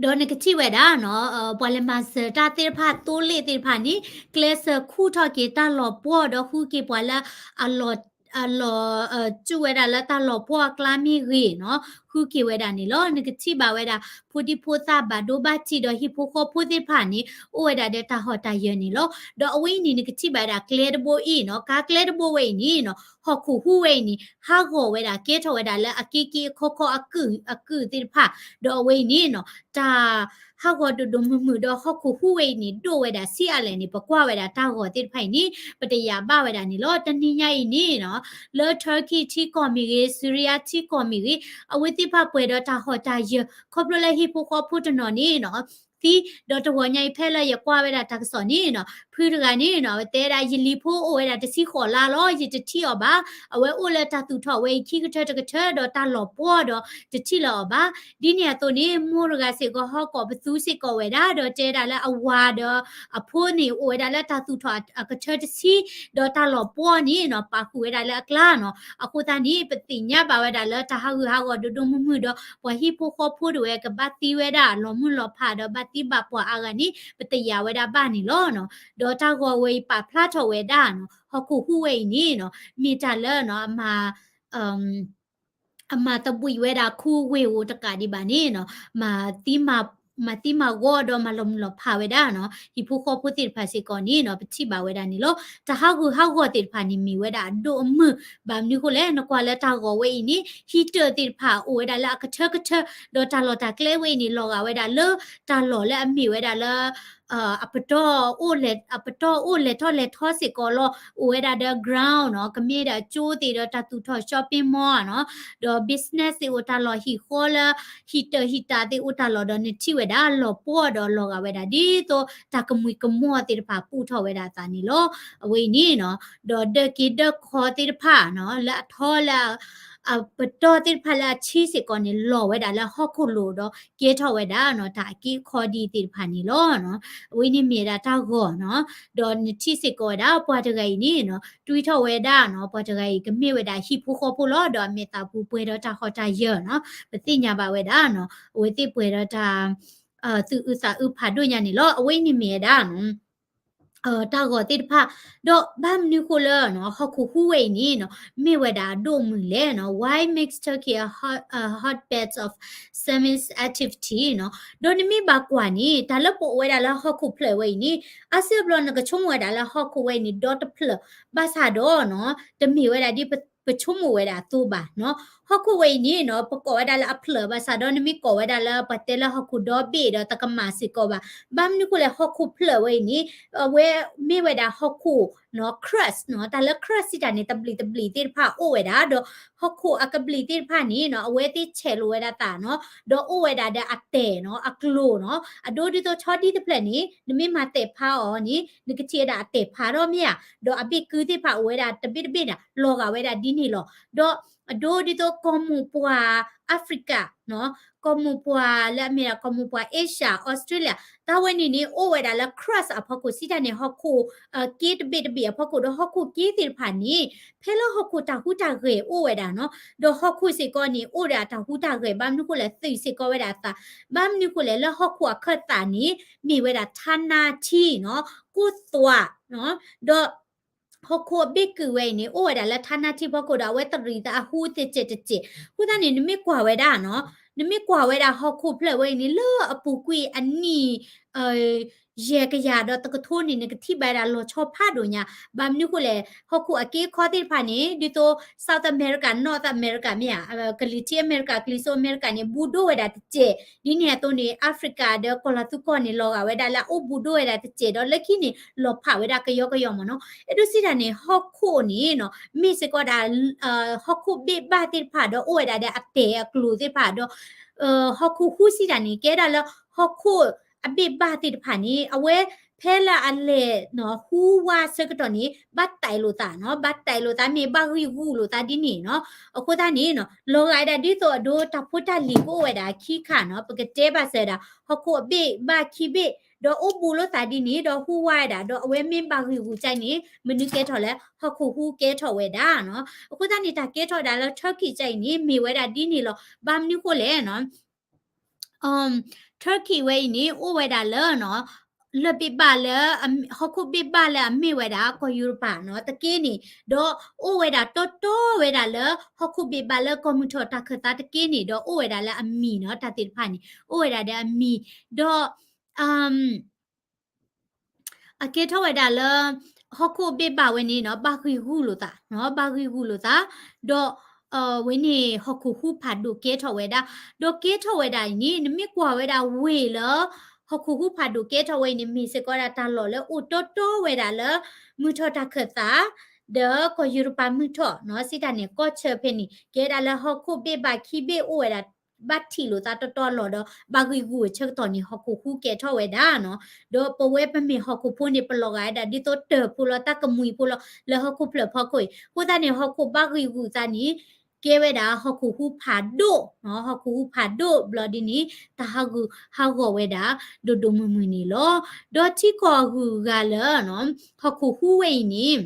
ဒီးနကထံၣ်ဝဲဒၣ်နီၤ ပှၤလဲၤမၤစၢၤတၢ်သ့ၣ်တဖၣ် သိလ့ၣ်သ့ၣ်တဖၣ်န့ၣ် ကျဲးစၢးခူၣ်ထီၣ်က့ၤတၢ်လီၤပှီၢ် ဒီးဃုက့ၤပှၤလၢအလီၤ အလီၤ စုၣ်ဝဲဒၣ်လၢတၢ်လီၤပှီၢ်အကျါမ့ၢ်ဂ့ၤနီၤ ဃုက့ၤဝဲဒၣ်န့ၣ်လီၤ. နကထံၣ်ဘၣ်ဝဲဒၣ် ဖိဒံဖိသၣ်ဘၣ်ဒိဘၣ်ထံးဒီးဟံၣ်ဖိဃီဖိသ့ၣ်တဖၣ်န့ၣ် အိၣ်ဝဲဒၣ်ဒီးတၢ်ဟီၣ်တၢ်ယၢၤန့ၣ်လီၤ. ဒီးအဝဲအံၤန့ၣ် နကထံၣ်ဘၣ်ဝဲဒၣ်ကျဲတဘိအံၤနီၤ ကါကျဲတဘိဝဲအံၤန့ၣ်နီၤ ဟီၣ်ခိၣ်ဟူးဝဲအံၤန့ၣ် ဟးဂီၤဝဲဒၣ် ကဲထီၣ်ဝဲဒၣ်လၢအက့က့အခီခီအကုၢ်အကုၢ်သ့ၣ်တဖၣ် ဒီးအဝဲအံၤန့ၣ်နီၤ တၢ် ဟးဂီၤဒိၣ်ဒိၣ်မုၢ်မုၢ်ဒီးဟီၣ်ခိၣ်ဟူးဝဲအံၤန့ၣ် ဒိၣ်ဝဲဒၣ်ဆံးအါလဲၣ်န့ၣ် ပကွၢ်ဝဲဒၣ်တၢ်ဂီၤသ့ၣ်တဖၣ်အံၤန့ၣ် ပတယာ်ဘၣ်ဝဲဒၣ်န့ၣ်လီၤ. တနံၤညါအံၤန့ၣ်နီၤ လၢ Turkey ထံကီၢ်မ့ၢ်ဂ့ၤ Syria ထံကီၢ်မ့ၢ်ဂ့ၤ အဝဲသ့ၣ်တဖၣ်ပှဲၤဒီးတၢ်ဟီၣ်တၢ်ယၢၤ ခီဖျိလၢဟံၣ်ဖိဃီဖိတနီၤန့ၣ်နီၤ သံ ဒီးတဂီၤညါအံၤဖဲလၢယကွၢ်ဝဲဒၣ်တၢ်ကစီၣ်န့ၣ်နီၤ ဖုတဂၤန့ၣ်နီၤ အဝဲတဲဒၣ် ယလံၤဖိအိၣ်ဝဲဒၣ်တဆံဃိးလါလီၤ ယတထံၣ်အီၤဘၣ် အဝဲအိၣ်လၢတၢ်သူၣ်ထီၣ်ဝဲအံၤခံကထၢတကထၢဒီးတၢ်လီၤပှီၢ်ဒီးတထံၣ်လၢၤအီၤဘၣ်. ဒ်န့ၣ်အသိးန့ၣ် မိၢ်တဂၤစ့ၢ်ကီးဟီၣ်ကိးပသူစ့ၢ်ကီးဝဲဒၣ် ဒီးတဲဒၣ်လၢအဝၤဒီးအဖိန့ၣ် အိၣ်ဝဲဒၣ်လၢတၢ်သူၣ်ထီၣ်အကထၢတဆံ ဒီးတၢ်လီၤပှီၢ်န့ၣ်နီၤ ပာ်ဃုာ်ဝဲဒၣ်လၢအကျါနီၤ အဃိသတးန့ၣ် ပသ့ၣ်ညါဘၣ်ဝဲဒၣ်လၢတၢ်ဟးဂူာ်ဟးဂီၤဒိၣ်ဒိၣ်မုၢ်မုၢ်ဒီး ပှၤဟံၣ်ဖိဃီဖိတဝဲကဘၣ်သံဝဲဒၣ် လီၤမုၢ်လီၤဖးဒီးဘၣ်သံဘၣ်ပှၢ်အါဂၤန့ၣ် ပတယာ်ဝဲဒၣ်ဘၣ်န့ၣ်လီၤနီၤ. ဒီးတၢ်ဂီၤဝဲအံၤပာ်ဖျါထီၣ်ဝဲဒၣ်နီၤ ဟီၣ်ခိၣ်ဟူးဝဲအံၤန့ၣ်နီၤ မ့ၢ်တၢ်လၢနီၤ အမၤ အမၤသဘှံးဝဲဒၣ်ခူဝ့ၢ်ဧိၤတကးဒံးဘၣ်န့ၣ်နီၤ မၤသံမၤ မၤသံမၤဂီၤဒီးမၤလီၤမုၢ်လီၤဖးဝဲဒၣ်နီၤ ဟံၣ်ဖိဃီဖိသ့ၣ်တဖၣ်စ့ၢ်ကီးန့ၣ်နီၤ ပထံၣ်ဘၣ်ဝဲဒၣ်န့ၣ်လီၤ. တၢ်ဟးဂူာ်ဟးဂီၤသ့ၣ်တဖၣ်န့ၣ်မ့ၢ်ဝဲဒၣ်အဒိၣ်အမုၢ် ဘၣ်မနုၤဃိလဲၣ် နကွၢ်လၢတၢ်ဂီၤဝဲအံၤန့ၣ် ဟံၣ်တၢၤသ့ၣ်တဖၣ်အိၣ်ဝဲဒၣ်လၢအကထၢကထၢ ဒီးတၢ်လီၢ်တၢ်ကျဲဝဲအံၤန့ၣ် လီၤဂာ်ဝဲဒၣ်လၢ တၢ်လီၢ်လၢအမ့ၢ်ဝဲဒၣ်လၢ အပတီၢ်အိၣ်လဲၤ အပတီၢ်အိၣ်လဲၤထီၣ်လဲၤထီစ့ၢ်ကီးလီၤ. အိၣ်ဝဲဒၣ်ဒီး ground နီၤ ကမ့ၢ်ဒၣ်ကၠိသ့ၣ်ဒီးတၢ်သူၣ်ထီၣ် shopping mall နီၤ ဒီး business သ့ၣ်အိၣ်တၢ်လီၢ် ဟံၣ်ဃီလၢ ဟံၣ်တၢၤဟံၣ်တၢၤသ့ၣ်အိၣ်တၢ်လီၢ်ဒီး နထံၣ်ဝဲဒၣ်လီၤပှီၢ်ဒီးလီၤဂာ်ဝဲဒၣ် ဒ်သိးတၢ်ကမှံၤကမီၤသ့ၣ်တဖၣ်ပူထီၣ်ဝဲဒၣ်အသးန့ၣ်လီၤ. အဝဲအံၤန့ၣ်နီၤ ဒီးဒၢးက့ၤဒၢးခီသ့ၣ်တဖၣ်နီၤ လၢအထီလၢ အပတီၢ်သ့ၣ်တဖၣ်လၢအဆံးစ့ၢ်ကီးန့ၣ် လီၤဝဲဒၣ်လၢဟီၣ်ခိၣ်လိၤဒီး ကဲထီၣ်ဝဲဒၣ်နီၤ တၢ်အက့အခီဒံးသ့ၣ်တဖၣ်န့ၣ်လီၤ. အဝဲန့ၣ်မ့ၢ်ဝဲဒၣ်တၢ်ဂီၤနီၤ ဒီးနထံၣ်စ့ၢ်ကီးဝဲဒၣ် ပှၤတဂၤအံၤန့ၣ်နီၤ တွံၢ်ထီၣ်ဝဲဒၣ်နီၤ ပှၤတဂၤအံၤကမ့ၢ်ဝဲဒၣ်ဟံၣ်ဖိဃီဖိလီၤ. ဒီးအမဲာ်သးပူၤပှဲၤဒီးတၢ်ဟီၣ်တၢ်ယၢၤနီၤ ပသ့ၣ်ညါဘၣ်ဝဲဒၣ်နီၤ အဝဲသ့ၣ်ပှဲၤဒီးတၢ် သူၣ်အုးသးအုးဖးဒိၣ်ညါန့ၣ်လီၤ. အဝဲအံၤန့ၣ်မ့ၢ်ဝဲဒၣ်နီၤ တၢ်ဂီၤသ့ၣ်တဖၣ် ဒီးဘၣ်မနုၤဃိလၢနီၤ ဟီၣ်ခိၣ်ဟူးဝဲအံၤန့ၣ်နီၤ မ့ၢ်ဝဲဒၣ်အဒိၣ်အမုၢ်လဲၣ်နီၤ Why makes Turkey a hot, a hotbed of seismic activity နီၤ ဒီးနမ့ၢ်ဘၣ်ကွၢ်န့ၣ် တၢ်လၢပအိၣ်ဝဲဒၣ်လၢဟီၣ်ခိၣ်ဖျၢၣ်ဝဲအံၤန့ၣ် အါစုအါဘျီနကဆိကမိၣ်ဝဲဒၣ်လၢဟီၣ်ခိၣ်ဝဲအံၤန့ၣ် ဒီတဖျၢၣ် ဘၣ်ဆၣ်ဒီးနီၤ တမ့ၢ်ဝဲဒၣ်ဒ်ပ ပဆိကမိၣ်ဝဲဒၣ်အသိးဘၣ်နီၤ. ဟီၣ်ခိၣ်ဝဲအံၤန့ၣ်နီၤ ပကိးဝဲဒၣ်လၢအဖျၢၣ်ဘၣ်ဆၣ်ဒီး နမ့ၢ်ကိးဝဲဒၣ်လၢပှၤတဲလၢဟီၣ်ခိၣ်ဒီဘ့ၣ်ဒီးတကမၣ်စ့ၢ်ကီးဘၣ်. ဘၣ်မနုၤဃိလဲၣ် ဟီၣ်ခိၣ်ဖျၢၣ်ဝဲအံၤန့ၣ် အဝဲမ့ၢ်ဝဲဒၣ်ဟီၣ်ခိၣ်နီၤ crust နီၤ တၢ်လၢ crust စံးတၢ်န့ၣ် တဘျံးတဘျံးသ့ၣ်တဖၣ်အိၣ်ဝဲဒၣ် ဒီးဟီၣ်ခိၣ်အကဘျံးသ့ၣ်တဖၣ်န့ၣ်နီၤ အဝဲသ့ၣ်ဆဲးလိာ်ဝဲဒၣ်သးနီၤ ဒီးအိၣ်ဝဲဒၣ်ဒီးအတဲာ်နီၤ အကျိၤနီၤ အဒိဒ်သိးဆီဒံတဖျၢၣ်န့ၣ် နမ့ၢ်မၤတဲာ်ဖးအီၤန့ၣ် နကထံၣ်ဝဲဒၣ်အတဲာ်ဖးထီၣ်မ့ၢ်ဧါ, ဒီးအဘ့ၣ်ကုသ့ၣ်တဖၣ်အိၣ်ဝဲဒၣ်တဘ့ၣ်တဘ့ၣ်န့ၣ် လီၤဂာ်ဝဲဒၣ်ဒ်န့ၣ်လီၤ. ဒီးအဒိဒ်သိးကီၢ်မိၢ်ပှၢ် Africa နီၤ ကီၢ်မိၢ်ပှၢ်လၢအမ့ၢ်ဒၣ်ကီၢ်မိၢ်ပှၢ် Asia, Australia တၢ်ဝဲန့ၣ်န့ၣ် အိၣ်ဝဲဒၣ်လၢ crust အဖီခိၣ် စံးတၢ်န့ၣ် ဟီၣ်ခိၣ်က့တဘ့ၣ်တဘ့ၣ်အဖီခိၣ် ဒီးဟီၣ်ခိၣ်က့သ့ၣ်တဖၣ်န့ၣ် ဖဲလၢဟီၣ်ခိၣ်တၢ်ဟူးတၢ်ဂဲၤအိၣ်ဝဲဒၣ်နီၤ ဒီးဟီၣ်ခိၣ်စ့ၢ်ကီးန့ၣ် အိၣ်ဒီးအတၢ်ဟူးတၢ်ဂဲၤ ဘၣ်မနုၤဃိလဲၣ် သုးစ့ၢ်ကီးဝဲဒၣ်အသး, ဘၣ်မနုၤဃိလဲၣ် လၢဟီၣ်ခိၣ်အခၢၣ်သးန့ၣ် မ့ၢ်ဝဲဒၣ်ထါနါထံနီၤ ကိၢ်သွးနီၤ ဒီး ဟီၣ်ခိၣ်အဘ့ၣ်ကုာ်ဝဲအံၤန့ၣ် အိၣ်ဝဲဒၣ်လၢထါနါထံဖီခိၣ်ဒီး အဝဲတရံးသးအဟူတစဲးတစဲး, အဃိသတးန့ၣ် နမ့ၢ်ကွၢ်ဝဲဒၣ်နီၤ နမ့ၢ်ကွၢ်ဝဲဒၣ်ဟီၣ်ခိၣ်ဖျၢၣ်ဝဲအံၤန့ၣ် လၢအပူၤကွံာ်အနံၣ် ယဲၢ်ကယၤဒီးတကထိန့ၣ် နကထံၣ်ဘၣ်ဝဲဒၣ်လီၤဆီဖးဒိၣ်ညါ, ဘၣ်မနုၤဃိလဲၣ် ဟီၣ်ခိၣ်အက့အခီသ့ၣ်တဖၣ်န့ၣ် ဒ်သိး South America, North America မ့ၢ်ဧါ, ကလံၤထံးအမဲရကၤ ကလံၤစိးအမဲရကၤန့ၣ် ဘူးဒိၣ်ဝဲဒၣ်တစဲး, ဒ်န့ၣ်အသိးန့ၣ် Africa ဒီးကီၢ်လၤသူကီၢ်န့ၣ် လီၤဂာ်ဝဲဒၣ်လၢအအိၣ်ဘူးဒိၣ်ဝဲဒၣ်တစဲး ဒီးလၢခံန့ၣ် လီၤဖးဝဲဒၣ်ကယီကယီမ့ၢ်နီၤ, အဲၣ်ဒိးစံးတၢ်န့ၣ် ဟီၣ်ခိၣ်န့ၣ်နီၤ မ့ၢ်စ့ၢ်ကီးဒၣ် ဟီၣ်ခိၣ်ဘ့ၣ်ဘၣ်သ့ၣ်တဖၣ်ဒီး အိၣ်ဝဲဒၣ်ဒီးအတဲာ်အကျိၤသ့ၣ်တဖၣ်ဒီး ဟီၣ်ခိၣ်ဟူးစံးတၢ်န့ၣ် ကဲဒၣ်လၢဟီၣ်ခိၣ်အဘ့ၣ်ဘၣ်သ့ၣ်တဖၣ်န့ၣ် အဝဲဖဲလၢအလဲၤနီၤ ဟူးဝါဆၢကတီၢ်န့ၣ် ဘၣ်တဲာ်လိာ်သးနီၤ, ဘၣ်တဲာ်လိာ်သးမ့ၢ်ဘၣ်ဂံၢ်ဂူာ်လိာ်သးဒ်န့ၣ်နီၤ, အဃိသတးန့ၣ်နီၤ လီၤဂာ်ဝဲဒၣ်ဒ်သိးအဒိတၢ်ဖိတၢ်လံၤကအိၣ်ဝဲဒၣ်ခံခါနီၤ, ပကတဲဘၣ်စၢၤဒၣ် ဟီၣ်ခိၣ်အဘ့ၣ်ဘၣ်ခံဘ့ၣ် ဒီးအိၣ်ဘူးလိာ်သးဒ်န့ၣ် ဒီးဟူးဝါဝဲဒၣ် ဒီးအဝဲမ့ၢ်ဘၣ်ဂံၢ်ဂူာ်ကၠဲန့ၣ် မနုၤကဲထီၣ်လဲၣ် ဟီၣ်ခိၣ်ဟူးကဲထီၣ်ဝဲဒၣ်နီၤ, အဃိသတးန့ၣ် တၢ်ကဲထီၣ်ဝဲဒၣ်လၢ Turkey ကၠဲအံၤန့ၣ် မ့ၢ်ဝဲဒၣ်ဒ်န့ၣ်လီၤ, ဘၣ်မနုၤဃိလဲၣ်နီၤ Turkey ဝဲအံၤန့ၣ် အိၣ်ဝဲဒၣ်လၢနီၤ လၢၢ်ဘ့ၣ်ဘၣ်လၢ ဟီၣ်ခိၣ်ဘ့ၣ်ဘၣ်လၢအမ့ၢ်ဝဲဒၣ်ကီၢ်ယူရပၤနီၤ တက့ၢ်န့ၣ် ဒီးအိၣ်ဝဲဒၣ်တီတီဝဲဒၣ်လၢ ဟီၣ်ခိၣ်ဘ့ၣ်ဘၣ်လၢကီၢ်မုၢ်ထီၣ်တၢ်ခၢၣ်သးတက့ၢ်န့ၣ် ဒီးအိၣ်ဝဲဒၣ်လၢအမံၤနီၤ တၢ်သ့ၣ်တဖၣ်န့ၣ် အိၣ်ဝဲဒၣ်ဒီးအမံၤ ဒီး အကဲထီၣ်ဝဲဒၣ်လၢ ဟီၣ်ခိၣ်ဘ့ၣ်ဘၣ်ဝဲန့ၣ်နီၤ ဘၣ်ဂံၢ်ဂူာ်လိာ်သးနီၤ ဘၣ်ဂံၢ်ဂူာ်လိာ်သး ဒီး ဝဲန့ၣ် ဟီၣ်ခိၣ်ဟူးဖးဒိၣ်ကဲထီၣ်ဝဲဒၣ်, ဒီးကဲထီၣ်ဝဲဒၣ်အံၤန့ၣ် နမ့ၢ်ကွၢ်ဝဲဒၣ်ဝ့ၢ်လၢ ဟီၣ်ခိၣ်ဟူးဖးဒိၣ်ကဲထီၣ်ဝဲအံၤန့ၣ် မ့ၢ်စ့ၢ်ကီးဒၣ်တၢ်လီၢ်လၢအိၣ်တီတီဝဲဒၣ်လၢ မုၢ်ထီၣ်တၢ်ခၢၣ်သး ဒီးကီၢ်ယူရပၤမုၢ်ထီၣ်နီၤ စံးတၢ်န့ၣ် ကီၢ်ဆၢဖဲန့ၣ် ကဲဒၣ်လၢဟီၣ်ခိၣ်ဘ့ၣ်ဘၣ်ခံဘ့ၣ်အိၣ်ဝဲဒၣ် ဘၣ်ထံၣ်လိာ်သးတီတီလီၤဒီး ဘၣ်ဂံၢ်ဂူာ်အဆၢကတီၢ်န့ၣ် ဟီၣ်ခိၣ်ဟူးကဲထီၣ်ဝဲဒၣ်နီၤ, ဒီးပဝဲပမ့ၢ်ဟီၣ်ခိၣ်ဖိန့ၣ် ပလီၤဂာ်ဝဲဒၣ်ဒ်သိးတၢၢ်ဖိလီၤ တၢ်ကမှံၤဖိလီၤ လၢဟီၣ်ခိၣ်ဖျၢၣ်ဖီခိၣ်အံၤ, အဃိသတးန့ၣ် ဟီၣ်ခိၣ်ဘၣ်ဂံၢ်ဂူာ်သးန့ၣ် ကဲဝဲဒၣ်ဟီၣ်ခိၣ်ဟူးဖးဒိၣ်နီၤ, ဟီၣ်ခိၣ်ဟူးဖးဒိၣ်ဘျီဒ်န့ၣ် တၢ်ဟးဂူာ်ဟးဂီၤဝဲဒၣ် ဒိၣ်ဒိၣ်မုၢ်မုၢ်န့ၣ်လီၤ. ဒီးထံကီၢ်အဂုၤအဂၤလၢနီၤ ဟီၣ်ခိၣ်ဟူးဝဲအံၤန့ၣ်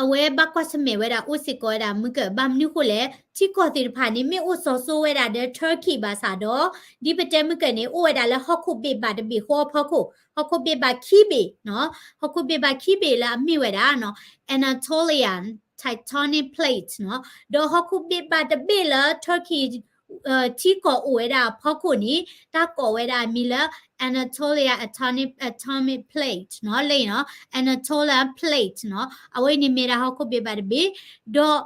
အဝဲဘၣ်ကွၢ်ဆၢၣ်မဲာ်ဝဲဒၣ်အိၣ်စ့ၢ်ကီးဝဲဒၣ်မုၢ်ကၢၢ် ဘၣ်မနုၤဃိလဲၣ် ထံကီၢ်သ့ၣ်တဖၣ်န့ၣ် မ့ၢ်အိၣ်စီၤစိဝဲဒၣ်ဒီး Turkey ဘၣ်ဆၣ်ဒီး ဒ်ပတဲမုၢ်ကၢၢ်န့ၣ် အိၣ်ဝဲဒၣ်လၢဟီၣ်ခိၣ်ဘ့ၣ်ဘၣ်တဘ့ၣ်ဃီအဖီခိၣ်, ဟီၣ်ခိၣ်ဘ့ၣ်ဘၣ်ခံဘ့ၣ်နီၤ, ဟီၣ်ခိၣ်ဘ့ၣ်ဘၣ်ခံဘ့ၣ်လၢအမ့ၢ်ဝဲဒၣ်နီၤ Anatolia Tectonic Plate နီၤ, ဒီးဟီၣ်ခိၣ်ဘ့ၣ်ဘၣ်တဘ့ၣ်လၢ Turkey ထံကီၢ်အိၣ်ဝဲဒၣ်အဖီခိၣ်န့ၣ် တၢ်ကိးဝဲဒၣ်အမံၤလၢ Anatolia Tectonic Plate နီၤ, လၢနီၤ Anatolia Plate နီၤ, အဝဲန့ၣ်မ့ၢ်ဒၣ်ဟီၣ်ခိၣ်ဘ့ၣ်ဘၣ်တဘ့ၣ်, ဒီး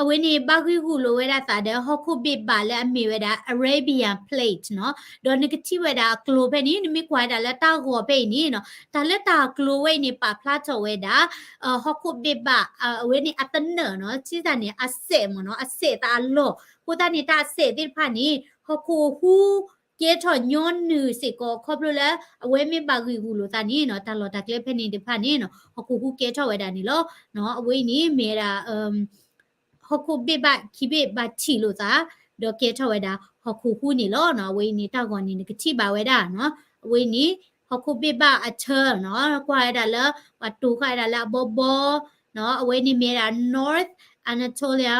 အဝဲန့ၣ် ဘၣ်ဂံၢ်ဂူာ်လိာ်ဝဲဒၣ်သးဒီး ဟီၣ်ခိၣ်ဘ့ၣ်ဘၣ်လၢအမ့ၢ်ဝဲဒၣ် Arabian Plate နီၤ, ဒီးနကထံၣ်ဝဲဒၣ်အကျိၤဖဲန့ၣ် နမ့ၢ်ကွၢ်ဝဲဒၣ်လၢတၢ်ဂီၤဖဲအံၤန့ၣ်နီၤ, တၢ်လၢတၢ်ကျိၤဝဲအံၤန့ၣ် ပာ်ဖျါထီၣ်ဝဲဒၣ် ဟီၣ်ခိၣ်ဘ့ၣ်ဘၣ် အဝဲန့ၣ်အသနၢၣ်နီၤ, ထံၣ်သးန့ၣ် အစဲးမ့ၢ်နီၤ, အစဲးသးအလီၢ်, အဃိသတးန့ၣ် တၢ်အစဲးသ့ၣ်တဖၣ်န့ၣ် ဟီၣ်ခိၣ်ဟူးကဲထီၣ်ညီနုၢ်စ့ၢ်ကီး ခီဖျိလၢ အဝဲမ့ၢ်ဘၣ်ဂံၢ်ဂူာ်လိာ်သးန့ၣ်နီၤ, တၢ်လီၢ်တၢ်ကျဲဖဲန့ၣ်တဖၣ်န့ၣ်နီၤ ဟီၣ်ခိၣ်ဟူးကဲထီၣ်ဝဲဒၣ်န့ၣ်လီၤ. အဝဲအံၤန့ၣ်မ့ၢ်ဝဲဒၣ် ဟီၣ်ခိၣ်ဘ့ၣ်ဘၣ်ခံဘ့ၣ်ဘၣ်ထံၣ်လိာ်သး ဒီးကဲထီၣ်ဝဲဒၣ်ဟီၣ်ခိၣ်ဟူးန့ၣ်လီၤ. အဝဲအံၤန့ၣ်တၢ်ဂီၤန့ၣ် နကထံၣ်ဘၣ်ဝဲဒၣ်နီၤ, အဝဲအံၤန့ၣ် ဟီၣ်ခိၣ်ဘ့ၣ်ဘၣ်အထၢနီၤ, ကွၢ်ဝဲဒၣ်လၢ ပှၤတိၤဃာ်ဝဲဒၣ်လၢအဘီဘီနီၤ, အဝဲန့ၣ်မ့ၢ်ဝဲဒၣ် North Anatolia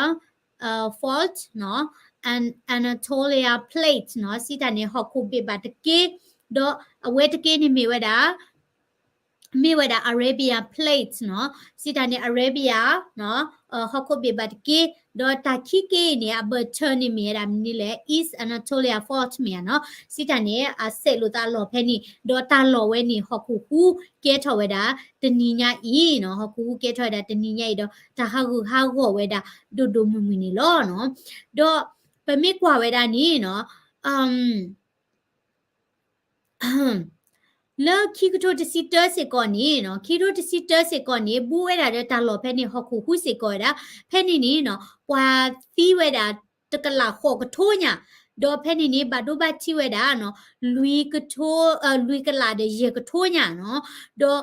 Fault နီၤ, Anatolia Plate နီၤ, စံးတၢ်န့ၣ် ဟီၣ်ခိၣ်ဘ့ၣ်ဘၣ်တက့ၢ်, ဒီးအဝဲတက့ၢ်န့ၣ်မ့ၢ်ဝဲဒၣ် မ့ၢ်ဝဲဒၣ် Arabia Plate နီၤ, စံးတၢ်န့ၣ် Arabia နီၤ, ဟီၣ်ခိၣ်ဘ့ၣ်ဘၣ်တက့ၢ်, ဒီးတၢ်ခံက့ၢ်အံၤန့ၣ် အဘၢၣ်စၢၤန့ၣ်မ့ၢ်ဝဲဒၣ်မနုၤလဲၣ် East Anatolia Fault မ့ၢ်ဧါနီၤ, စံးတၢ်န့ၣ် အစဲးလိာ်သးအလီၢ်ဖဲန့ၣ် ဒီးတၢ်လီၢ်ဝဲန့ၣ် ဟီၣ်ခိၣ်ဟူးကဲထီၣ်ဝဲဒၣ်တနံၤညါအံၤနီၤ, ဟီၣ်ခိၣ်ဟူးကဲထီၣ်ဝဲဒၣ်တနံၤညါအံၤ ဒီးတၢ်ဟးဂူာ်ဟးဂီၤဝဲဒၣ်ဒိၣ်ဒိၣ်မုၢ်မုၢ်န့ၣ်လီၤနီၤ. ဒီးပမ့ၢ်ကွၢ်ဝဲဒၣ်န့ၣ်နီၤ လၢခံကထိတဆံတၢစ့ၢ်ကီးန့ၣ်နီၤ, ခံကထိတဆံတၢစ့ၢ်ကီးန့ၣ် ဘူးဝဲဒၣ်ဒီးတၢ်လီၢ်ဖဲန့ၣ် ဟီၣ်ခိၣ်ဟူးစ့ၢ်ကီးဝဲဒၣ်, ဖဲန့ၣ်န့ၣ်နီၤ ပှၤသံဝဲဒၣ်တကလးဃိးကထိညါ, ဒီးဖဲန့ၣ်န့ၣ် ဘၣ်ဒိဘၣ်ထံးဝဲဒၣ်နီၤ လွံၢ်ကထိ လွံၢ်ကလးဒီးယဲၢ်ကထိညါနီၤ, ဒီး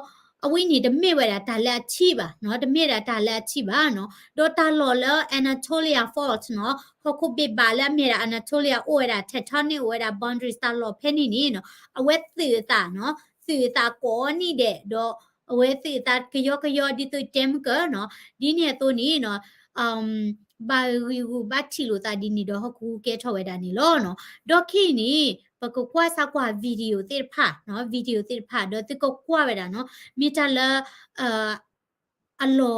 အဝဲန့ၣ်တမ့ၢ်ဝဲဒၣ်တၢ်လၢအဆံးဘၣ်နီၤ, တမ့ၢ်ဒၣ်တၢ်လၢအဆံးဘၣ်နီၤ, ဒီးတၢ်လီၢ်လၢ Anatolia Fault နီၤ, ဟီၣ်ခိၣ်ဘ့ၣ်ဘၣ်လၢအမ့ၢ်ဒၣ် Anatolia အိၣ်ဝဲဒၣ် tectonic အိၣ်ဝဲဒၣ် boundaries တၢ်လီၢ်ဖဲန့ၣ်န့ၣ်နီၤ, အဝဲသုးအသးနီၤ, သုးအသးကိးနံၣ်ဒဲး ဒီးအဝဲသုးအသးကယီကယီဒ်သိးတဲမုၢ်ကၢနီၤ, ဒ်န့ၣ်အသိးန့ၣ်နီၤ ဘၣ်ဂံၢ်ဂူာ်ဘၣ်ထံးလိာ်သးဒ်န့ၣ်ဒီး ဟီၣ်ခိၣ်ဟူးကဲထီၣ်ဝဲဒၣ်န့ၣ်လီၤနီၤ. ဒီးခဲအံၤန့ၣ် ပကကွၢ်စၢ်ကွၢ် video သ့ၣ်တဖၣ်နီၤ, video သ့ၣ်တဖၣ် ဒီးသုကကွၢ်ဝဲဒၣ်နီၤ, မ့ၢ်တၢ်လၢ အလီၤ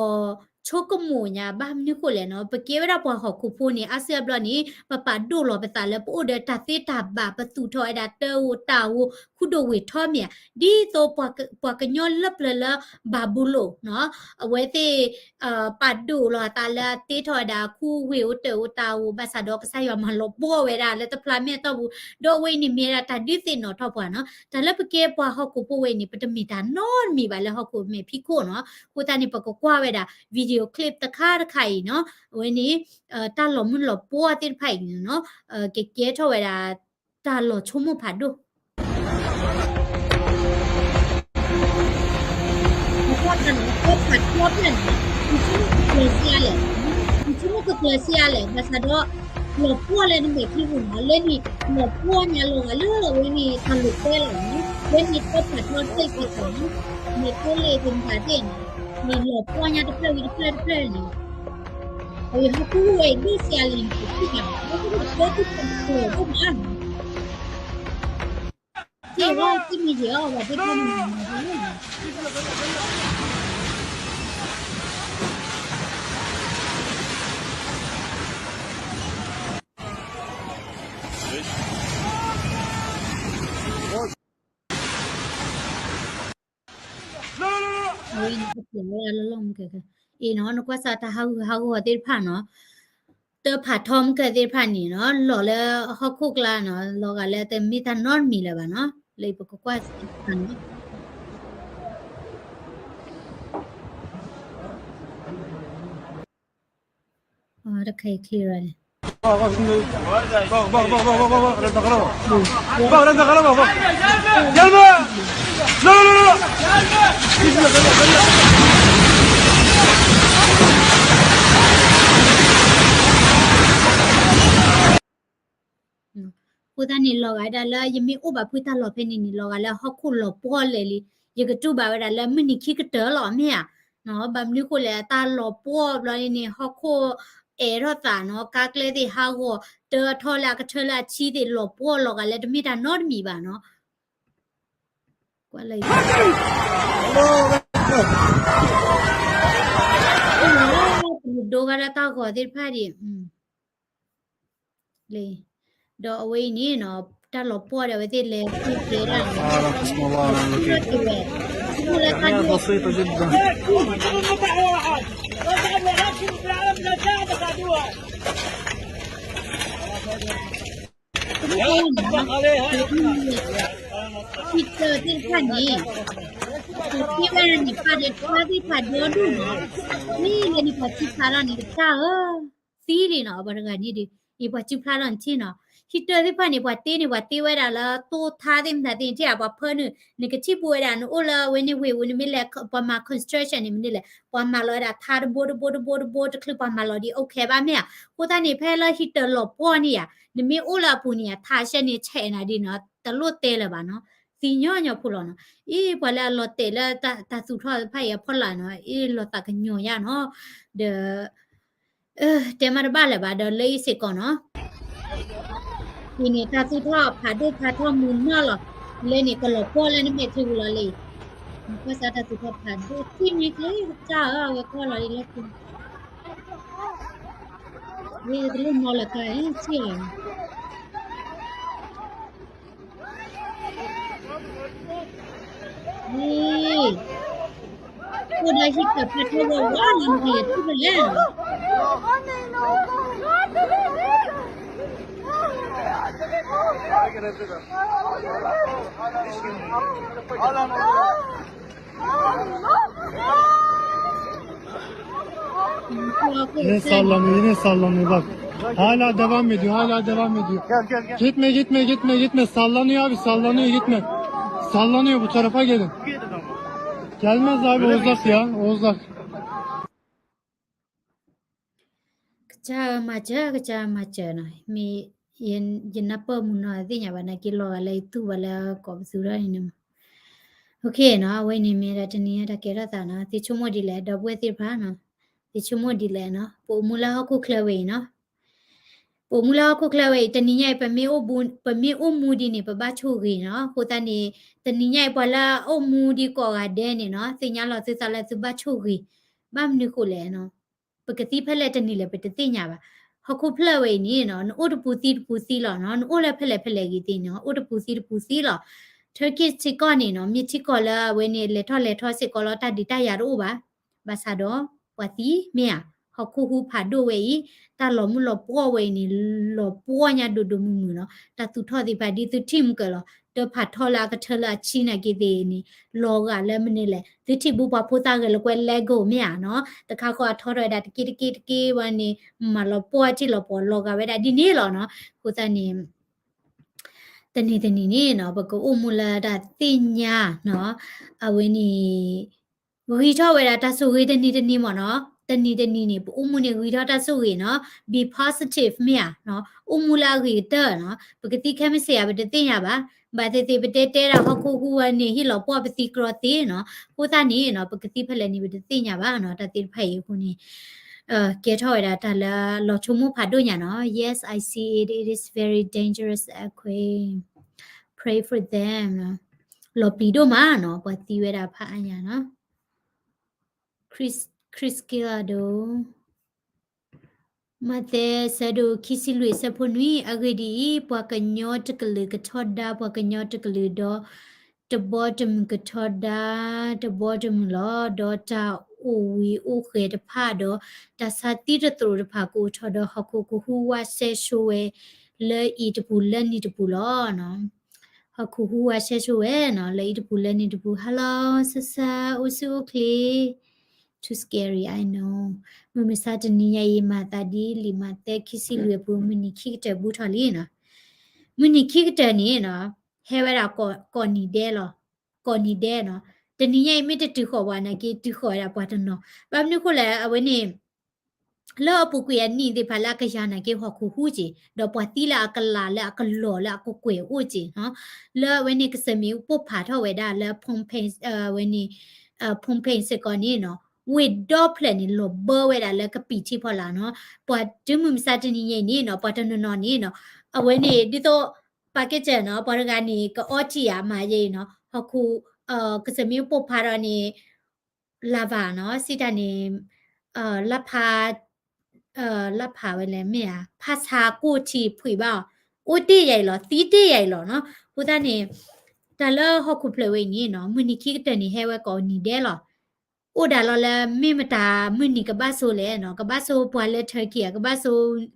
ဆိကမိၣ်ညါ ဘၣ်မနုၤဃိလဲၣ်နီၤ, ပကဲဝဲဒၣ်ပှၤဟီၣ်ခိၣ်ဖိန့ၣ် အါစုအါဘျီန့ၣ် ပပာ်ဒိၣ်လီၤပသးလၢပအိၣ်ဒီးတၢ်သ့တၢ်ဘၣ် ပသူၣ်ထီၣ်ဝဲဒၣ်တၢ်အိၣ်တၢ်အိၣ် ခူဒိၣ်ဝ့ၢ်ထီမ့ၢ်ဧါ, ဒ်သိးပှၤကညီလၢပျၢၤလၢဘၤဘူလိၣ်နီၤ, အဝဲသ့ၣ် ပာ်ဒိၣ်လီၤအသးလၢအတ့ထီၣ်ဝဲဒၣ်ခူဝ့ၢ်အိၣ်တၢ်အိၣ်တၢ်အိၣ် ဘၣ်ဆၣ်ဒီးကစၢ်ယွၤမၤလီၤပှီၢ်ဝဲဒၣ်လၢတဖျါမဲာ်တီၢ်ပူၤ, ဒီးအဝဲအံၤန့ၣ်မ့ၢ်ဝဲဒၣ်တၢ်ဒုးသ့ၣ်နီၣ်ထီၣ်ပှၤနီၤ, တၢ်လၢပကဲပှၤဟီၣ်ခိၣ်ဖိဝဲအံၤန့ၣ် ပတမ့ၢ်တၢ်နီတမံၤဘၣ်လၢဟီၣ်ခိၣ်မဲာ်ဖံးခိၣ်နီၤ, အဃိသတးန့ၣ် ပကကွၢ်ဝဲဒၣ် video clip တခါတခါအံၤနီၤ, အဝဲန့ၣ် တၢ်လီၤမုၢ်လီၤပှီၢ်သ့ၣ်တဖၣ်အံၤန့ၣ်နီၤ, ကကဲထီၣ်ဝဲဒၣ် တၢ်လီၤဆိကမိၣ်ဖးဒိၣ် နကွၢ်တၢ်န့ၣ် အဖးထီဖျၢၣ်န့ၣ် နဆိကမိၣ်ကကျၢၤဆံးအါလဲၣ်, နဆိကမိၣ်ကကျၢၤဆံးအါလဲၣ်, ဘၣ်ဆၣ်ဒီး လီၤပှီၢ်လၢနမဲာ်ချံပူၤနီၤ, လၢန့ၣ် လီၤပှီၢ်ညါလီၤဂာ်လၢအဝဲန့ၣ်တၢ်လိာ်ကွဲလီၤနီၤ, လၢန့ၣ်တၢ်ဖးထီတဖျၢၣ်သ့ၣ်တဖၣ်နီၤ, မ့ၢ်ကိးလ့ၣ်သ့ၣ်မတၤသ့ၣ်နီၤ, မ့ၢ်လီၤပှီၢ်ညါတဖျၢၣ်ဝံၤတဖျၢၣ်တဖျၢၣ်န့ၣ် အဝဲဟီၣ်ခိၣ်ဝဲအံၤဒိၣ်ဆံးအါလဲၣ်န့ၣ် ပထံၣ်ဘၣ်, ဟီၣ်ခိၣ်တဖျၢၣ်တဖျၢၣ်ဒိၣ်မးနီၤ, က့ၤဝဲတမံၤယံၤအီၤ ဘၣ်သ့ၣ်တဖၣ်န့ၣ် အဝဲန့ၣ် ကပျဲဝဲဒၣ်လၢလီၢ်မုၢ်ကဲ, အံၤနီၤ နကွၢ်စၢ်တၢ်ဟးဂူာ်ဟးဂီၤသ့ၣ်တဖၣ်နီၤ, တၢ်ဖးထီမုၢ်ကဲသ့ၣ်တဖၣ်န့ၣ်နီၤ လီၤလၢဟီၣ်ခိၣ်ကျါနီၤ လီၤဂာ်လၢတမ့ၢ်တၢ်နီတမံၤလၢၤဘၣ်နီၤ, လၢပကကွၢ်စၢ်တၢ်နီၤ တခါအံၤ clear န့ၣ်, အဃိသတးန့ၣ် လီၤဂာ်ဒၣ်လၢ ယမ့ၢ်အိၣ်ဘၣ်ဖုတၢ်လီၢ်ဖဲန့ၣ်န့ၣ် လီၤဂာ်လၢဟီၣ်ခိၣ်လီၤပှီၢ်လဲၣ်လံ, ယကတူၢ်ဘၣ်ဝဲဒၣ်လၢမုၢ်နံၤခံကတၢၢ်လီၤ မ့ၢ်ဧါ, ဘၣ်မနုၤဃိလဲၣ် တၢ်လီၤပှီၢ်ဘျီန့ၣ် ဟီၣ်ခိၣ်အဲၣ်ထီၣ်သးနီၤ, ကါကျဲသ့ၣ်ဟးဂီၤ တၢထီၣ်လၢအကထၢလၢအဆံသ့ၣ် လီၤပှီၢ်လီၤဂာ်လၢတမ့ၢ်တၢ်နီတမံၤဘၣ်နီၤ, ကွၢ်လၢ ဒိဂၤဒၣ်တၢ်ဂီၤသ့ၣ်တဖၣ်ဒံး, လံ, ဒီးအဝဲအံၤန့ၣ်နီၤ တၢ်လီၤပှီၢ်ဒီးအဝဲသ့ၣ်လဲၤဃုကျဲဒၣ်န့ၣ်, ထံၣ်ထီၣ်က့ၤဝဲ, ထံၣ်ထီၣ်လၢတၢ်ဒိၣ် ပမ့ၢ်ကွၢ်န့ၣ် ဟံၣ်တၢသ့ၣ်တဖၣ်န့ၣ်, ပှၤသ့ဝဲဒၣ်န့ၣ် ပာ်ဒီးထါသ့ၣ်တဖၣ်ဒီဒူၣ်နီၤ, မ့ၢ်လၢန့ၣ်ပှၤစုဖျါထီၣ်န့ၣ် ကစၢ်ဧၢ, သံလံနီၤ ပှၤတဂၤန့ၣ်ဒီး, အံၤပှၤစုဖျါထီၣ်န့ၣ်ထံၣ်နီၤ, ဟံၣ်တၢသ့ၣ်တဖၣ်န့ၣ် ပှၤသ့န့ၣ် ပှၤသ့ဝဲဒၣ်လၢသိထါသ့ၣ်မတၤသ့ၣ်န့ၣ် ထံၣ်ဧါ ပှၤဖၢနုာ်, နကထံၣ်ဘၣ်ဝဲဒၣ် နအိၣ်လၢအဝဲန့ၣ်ဝ့ၢ်ဝဲန့ၣ်မ့ၢ်လဲၣ် ပှၤမၤ construction န့ၣ်မနုၤလဲၣ် ပှၤမၤလီၤဝဲဒၣ်ထါတဘိတဘိတဘိတဘိ တချုးပှၤမၤလီၤဒ် okay ဘၣ်မ့ၢ်ဧါ, အဃိသတးန့ၣ် ဖဲလၢဟံၣ်တၢလီၤပှီၢ်န့ၣ်ဧါ, နမ့ၢ်အိၣ်လၢအပူၤန့ၣ်ဧါ ထါရှဲန့ၣ် ဆဲးနၤဒ်နီၤ တလိၣ်တဲလၢၤဘၣ်နီၤ, သံညီညီဖိလီၤနီၤ, အံၤ ပှၤလၢအလီၤတဲာ်လၢတၢ်သူၣ်ထီၣ်တဖၣ်အံၤအဖီလာ်နီၤ, အံၤလီၤသးကညီၤယါနီၤ, ဒီး တဲမးတဘၣ်လၢၤဘၣ် ဒီးလၢအံၤစ့ၢ်ကီးနီၤ, အံၤန့ၣ် တၢ်သူၣ်ထီၣ်ဖးဒိၣ်ဖးထီမုာ်နီၢ်လီၤ, လၢန့ၣ် ကလီၤပှီၢ်လၢနမဲာ်ချံပူၤလီၤလံ, ကွၢ်စၢ်တၢ်သူၣ်ထီၣ်ဖးဒိၣ် သံမ့ၢ်ချ့ကစၢ်ဧၢ အဝဲကွၢ်လီၤလံလၢ တလိၣ်မီလၢကါအံၤ ဆ့ၣ်လီၤ. အိၣ်ဒၣ်ဟံၣ်ကၢၢ်ဖးထီဝဲဝါလီၤ နကလဲၤထူၣ်ဖဲလဲၣ်. Sallanıyor, yine sallanıyor bak. Hala devam ediyor, hala devam ediyor. Gel, gel, gel. Gitme, gitme, gitme, gitme. Sallanıyor abi, sallanıyor, gitme. Sallanıyor bu tarafa gelin. Gelmez abi, o uzak ya, o uzak. ကစၢ်မၤစၢၤ ကစၢ်မၤစၢၤနီၤ, မ့ၢ်ယနၢ်ပၢၢ်မူနီၤ သ့ၣ်ညါဘၣ် နာ်က့လီၤဂာ်လၢယသူၣ်ဘၣ်လၢကိးပသူထီၣ်န့ၣ်မး. နီၤ, အဝဲန့ၣ်မ့ၢ်ဒၣ်တနံၤညါတၢ်ကဲထီၣ်သးနီၤ, သုဆိကမိၣ်ဒ်လဲၣ် ဒီပုၢ်ဝဲၢ်သ့ၣ်တဖၣ်နီၤ, သုဆိကမိၣ်ဒ်လဲၣ်နီၤ, ပအိၣ်မူလၢဟီၣ်ခိၣ်ချၢဝဲအံၤနီၤ, ပအိၣ်မူလၢဟီၣ်ခိၣ်ချၢဝဲအံၤ တနံၤညါအံၤ ပမ့ၢ်အိၣ်မူဒ်န့ၣ် ပဘၣ်ဆိၣ်ဂ့ၤနီၤ, အဃိသတးန့ၣ် တနံၤညါအံၤ ပှၤလၢအအိၣ်မူဒ်ကိးဂၤဒဲးန့ၣ်နီၤ သ့ၣ်ညါလီၤသုသးလၢသုဘၣ်ဆိၣ်ဂ့ၤ, ဘၣ်မနုၤဃိလဲၣ်နီၤ, ပကသံဖဲလဲၣ်တနံၤလဲၣ် ပတသ့ၣ်ညါဘၣ်. ဟီၣ်ခိၣ်ဖျၢၣ်ဝဲအံၤန့ၣ်နီၤ နအိၣ်တပူၤသံတပူၤသံလီၤနီၤ, နအိၣ်လၢဖဲလဲၣ်ဖဲလဲၣ်ဂ့ၤသ့ၣ်နီၤ အိၣ်တပူၤသံတပူၤသံလီၤ. Turkey စ့ၢ်ကီးန့ၣ်နီၤ မ့ၢ်ထံကီၢ်လၢအဝဲန့ၣ် လဲၤထီၣ်လဲၤထီစ့ၢ်ကီးလီၤ တၢ်ဒုးတၢ်ယၤတအိၣ်ဘၣ်. ဘၣ်ဆၣ်ဒီး ပှၤသံမ့ၢ်ဧါ, ဟီၣ်ခိၣ်ဟူးဖးဒိၣ်ဝဲအံၤ တၢ်လီၤမုၢ်လီၤပှီၢ်ဝဲအံၤန့ၣ် လီၤပှီၢ်ညါဒိၣ်ဒိၣ်မုၢ်မုၢ်နီၤ, တၢ်သူၣ်ထီၣ်သ့ၣ်တဖၣ်ဒ်သုထံၣ်မုၢ်ကၢၤလီၤ, တၢ်ဖးထီလၢအကထၢလၢအဆံနာ်က့သ့ၣ်န့ၣ် လီၤဂာ်လၢမနုၤလဲၣ်, သုထံၣ်ဘၣ်ပှၤဖိသၣ်ဂဲၤလိာ်ကွဲ Lego မ့ၢ်ဧါနီၤ, တခါဃီအထီထီၣ်ဝဲဒၣ်တက့တက့တက့ဝဲန့ၣ် မၤလီၤပှီၢ်ထံၣ်လီၤပှီၢ်လီၤဂာ်ဝဲဒၣ်ဒ်န့ၣ်လီၤနီၤ, အဃိသတးန့ၣ် တနံၤတနံၤန့ၣ်နီၤ ပကအိၣ်မူလၢတၢ်သ့ၣ်ညါနီၤ, အဝဲန့ၣ် ဂံၢ်ထီၣ်ဝဲဒၣ်တၢ်ဆိၣ်ဂ့ၤတနံၤတနံၤမ့ၢ်နီၤ, တနံၤတနံၤန့ၣ် ပအိၣ်မူန့ၣ်ဂံၢ်ထီၣ်တၢ်ဆိၣ်ဂ့ၤနီၤ, be positive မ့ၢ်ဧါ, အိၣ်မူလၢအဂ့ၤကတၢၢ်နီၤ, ပကသံခဲမုၢ်ဆ့ၣ်ဧါ ပတသ့ၣ်ညါဘၣ်, ဘၣ်သ့ၣ်သ့ၣ် ပတဲတဲဒၣ်ဟီၣ်ခိၣ်ဟူးဝဲန့ၣ် ဟ့ၣ်လီၤပှီၢ်ပသံကြီသ့နီၤ, အဃိသတးန့ၣ်နီၤ ပကသံဖဲလဲၣ်န့ၣ် ပတသ့ၣ်ညါဘၣ်နီၤ, တၢ်သ့ၣ်တဖၣ်အံၤအဃိန့ၣ် ကဲထီၣ်ဝဲဒၣ်တၢ်လၢလီၤဆိကမိၣ်ဖးဒိၣ်ညါနီၤ, Yes, I see it, it is very dangerous earthquake, pray for them, လီၤပျံၤဒိၣ်မးနီၤ ပှၤသံဝဲဒၣ်ဖးအါညါနီၤ, Chris, Chris Gilado မးသဲ ဆၢဒိၣ်ခံဆံလွံၢ် ဆၢဖိနွံ, အဂ့ၢ်ဒ်အံၤ, ပှၤကညီတကလုာ်ကထီဒါပှၤကညီတကလုာ်ဒီး တဘီတမုၢ်ကထီဒါ တဘီတမုၢ်လီၤ. ဒီးတၢ်အိၣ်ဝံၤအိၣ်ဃဲၤတဖၣ်ဒီး တၢ်ဆါသံတသရိာ်တဖၣ်ကအိၣ်ထီၣ်ဒီး ဟီၣ်ခိၣ်ကဟူးဝးဆဲးဆိဝဲ လၢအံၤတပူၤလၢနံၤတပူၤလီၤ. ဟီၣ်ခိၣ်ဟူးဝးဆဲးဆိဝဲနီၤ လၢအံၤတပူၤလၢနံၤတပူၤ. Hello ဆၢဆၢ အိၣ်ဆူၣ်အိၣ်ချ့ Too scary, I know. မုၢ်မဆါတနံၤညါအံၤ မၤသးဒ်လံာ်မးသဲခံဆံလွံၢ်အပူၤ မုၢ်နံၤခံကတၢၢ်ဘူးထီၣ်လံနီၤ. မုၢ်နံၤခံကတၢၢ်န့ၣ်နီၤ ဟဲဝဲဒၣ်ကိးနံၤဒဲးလီၤ. ကိးနံၤဒဲးနီၤ. တနံၤညါအံၤ မ့ၢ်တတုၤဃီၤဝဲဒၣ်နာ်က့ တုၤဃီၤဝဲဒၣ်ပှၤတနီၤ. ဘၣ်မနုၤအဃိလဲၣ် အဝဲန့ၣ် လၢအပူၤကွံာ်အနံၣ်သ့ၣ်တဖၣ်လၢအကယၤနာ်က့ ဟီၣ်ခိၣ်ဟူးက့ၤ, ဒီးပှၤသံလၢအကလၤလၢအကလီၤလၢအကကွဲၢ်အိၣ်က့ၤနီၤ. လၢအဝဲန့ၣ် ကစၢၢ်မ့ၣ်အူပိၢ်ဖးထီၣ်ဝဲဒၣ်လၢ Phnom Penh အဝဲန့ၣ် Phnom Penh စ့ၢ်ကီးန့ၣ်နီၤ ဝ့ၢ်ဒီဖျၢၣ်န့ၣ် လီၤဘၢဝဲဒၣ်လၢကပံာ်ထံဖီလာ်နီၤ. ပှၤတုၤမုၢ်မဆါတနံၤညါအံၤန့ၣ်နီၤ ပှၤတနီၤနီၤန့ၣ်နီၤ အဝဲန့ၣ် ဒ်သိး ပာ်ကဲစၢၢ်နီၤ ပှၤတဂၤန့ၣ် ကအီထံၣ်ဧါမၤယဲအံၤနီၤ ဟီၣ်ခိၣ် ကစၢၢ်မ့ၣ်အူပိၢ်ဖးဒီးန့ၣ် lava နီၤ စံးတၢ်န့ၣ် လၢဖး လၢဖးဝဲလဲၣ်မ့ၢ်ဧါ ဖးဆါကိၢ်ထံဖှံးဘၣ်အီၤ အိၣ်တ့ၢ်ယၤအံၤလီၤ သံတ့ၢ်ယၤအံၤလီၤနီၤ. အဃိသတးန့ၣ် တၢ်လၢဟီၣ်ခိၣ်ဖျၢၣ်ဝဲအံၤန့ၣ်နီၤ မုၢ်နံၤခံကတၢၢ်န့ၣ် ဟဲဝဲကိးနံၤဒဲးလီၤ. အိၣ်ဒၣ်လီၤလၢ မ့ၢ်မတၤမုၢ်နံၤကဘၣ်ဆိလဲၣ်နီၤ ကဘၣ်ဆိပှၤလၢ Turkey ဧါ ကဘၣ်ဆိ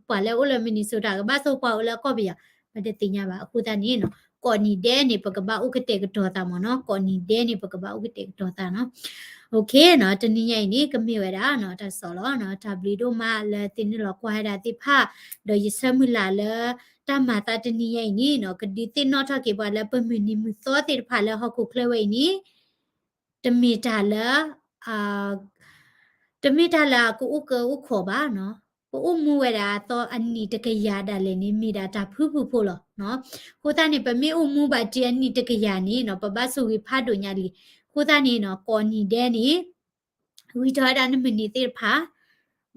ပှၤလၢအိၣ်လၢ Minnesota ကဘၣ်ဆိပှၤအိၣ်လၢကီၢ်ပယီၤ ပတသ့ၣ်ညါဘၣ်. အဃိသတးန့ၣ်နီၤ ကိးနံၤဒဲးန့ၣ် ပကဘၣ်အိၣ်ကတဲာ်ကတီၤသးမ့ၢ်နီၤ ကိးနံၤဒဲးန့ၣ် ပကဘၣ်အိၣ်ကတဲာ်ကတီၤသးနီၤ. Okay နီၤ တနံၤညါအံၤန့ၣ် ကမ့ၢ်ဝဲဒၣ်နီၤ တၢ်ကစီၣ်လီၤနီၤ တၢ်ဘျုးဒိၣ်မးလၢသုနုာ်လီၤကွၢ်ဝဲဒၣ်သ့ၣ်တဖၣ် ဒီးယဆၢမုၢ်လၢ်လၢ တၢ်မၤသးတနံၤညါအံၤန့ၣ်နီၤ ကဒုးသ့ၣ်နီၣ်ထီၣ်က့ၤပှၤလၢပမုၢ်နံၤမုၢ်သီသ့ၣ်တဖၣ်လၢဟီၣ်ခိၣ်ချၢဝဲအံၤန့ၣ် တမ့ၢ်တၢ်လၢ တမ့ၢ်တၢ်လၢအကအိၣ်ကၢအိၣ်ခိးဘၣ်နီၤ ပအိၣ်မူဝဲဒၣ်အသီအနံၣ်တကယၤဒၣ်လဲာ်န့ၣ် မ့ၢ်ဒၣ်တၢ်ဖုဖုဖိလီၤနီၤ. အဃိသတးန့ၣ် ပမ့ၢ်အိၣ်မူဘၣ်တုၤအနံၣ်တကယၤန့ၣ်နီၤ ပဘၣ်ဆိၣ်ဂ့ၤဖးဒိၣ်ညါလံ. အဃိသတးန့ၣ်နီၤ ကိးနံၤဒဲးန့ၣ် ဂံၢ်ထီၣ်ဝဲဒၣ်နမုၢ်နံၤသ့ၣ်တဖၣ်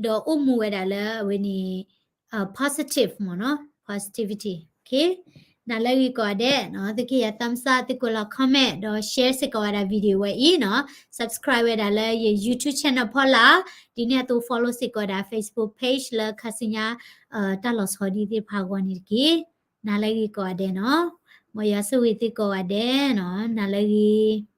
ဒီးအိၣ်မူဝဲဒၣ်လၢအဝဲန့ၣ် positive မ့ၢ်နီၤ positivity, okay. နၤလၢဂ့ၤကိးဂၤဒဲးနီၤ, သုကယၤ thumbs up, သုကွဲးလီၤ comment ဒီး share စ့ၢ်ကီးဝဲဒၣ် video ဝဲအံၤနီၤ, subscribe ဝဲဒၣ်လၢယ YouTube channel ဖီလာ်, ဒ်န့ၣ်အသိး follow စ့ၢ်ကီးဝဲဒၣ် Facebook page လၢခါဆူညါ တၢ်လီၤဆီဒံးသ့ၣ်တဖၣ်အဂီၢ်န့ၣ်တက့ၢ်. နၤလၢဂ့ၤကိးဂၤဒဲးနီၤ, မ်ယွၤဆိၣ်ဂ့ၤသုကိးဂၤဒဲးနီၤ, နၤလၢဂ့ၤ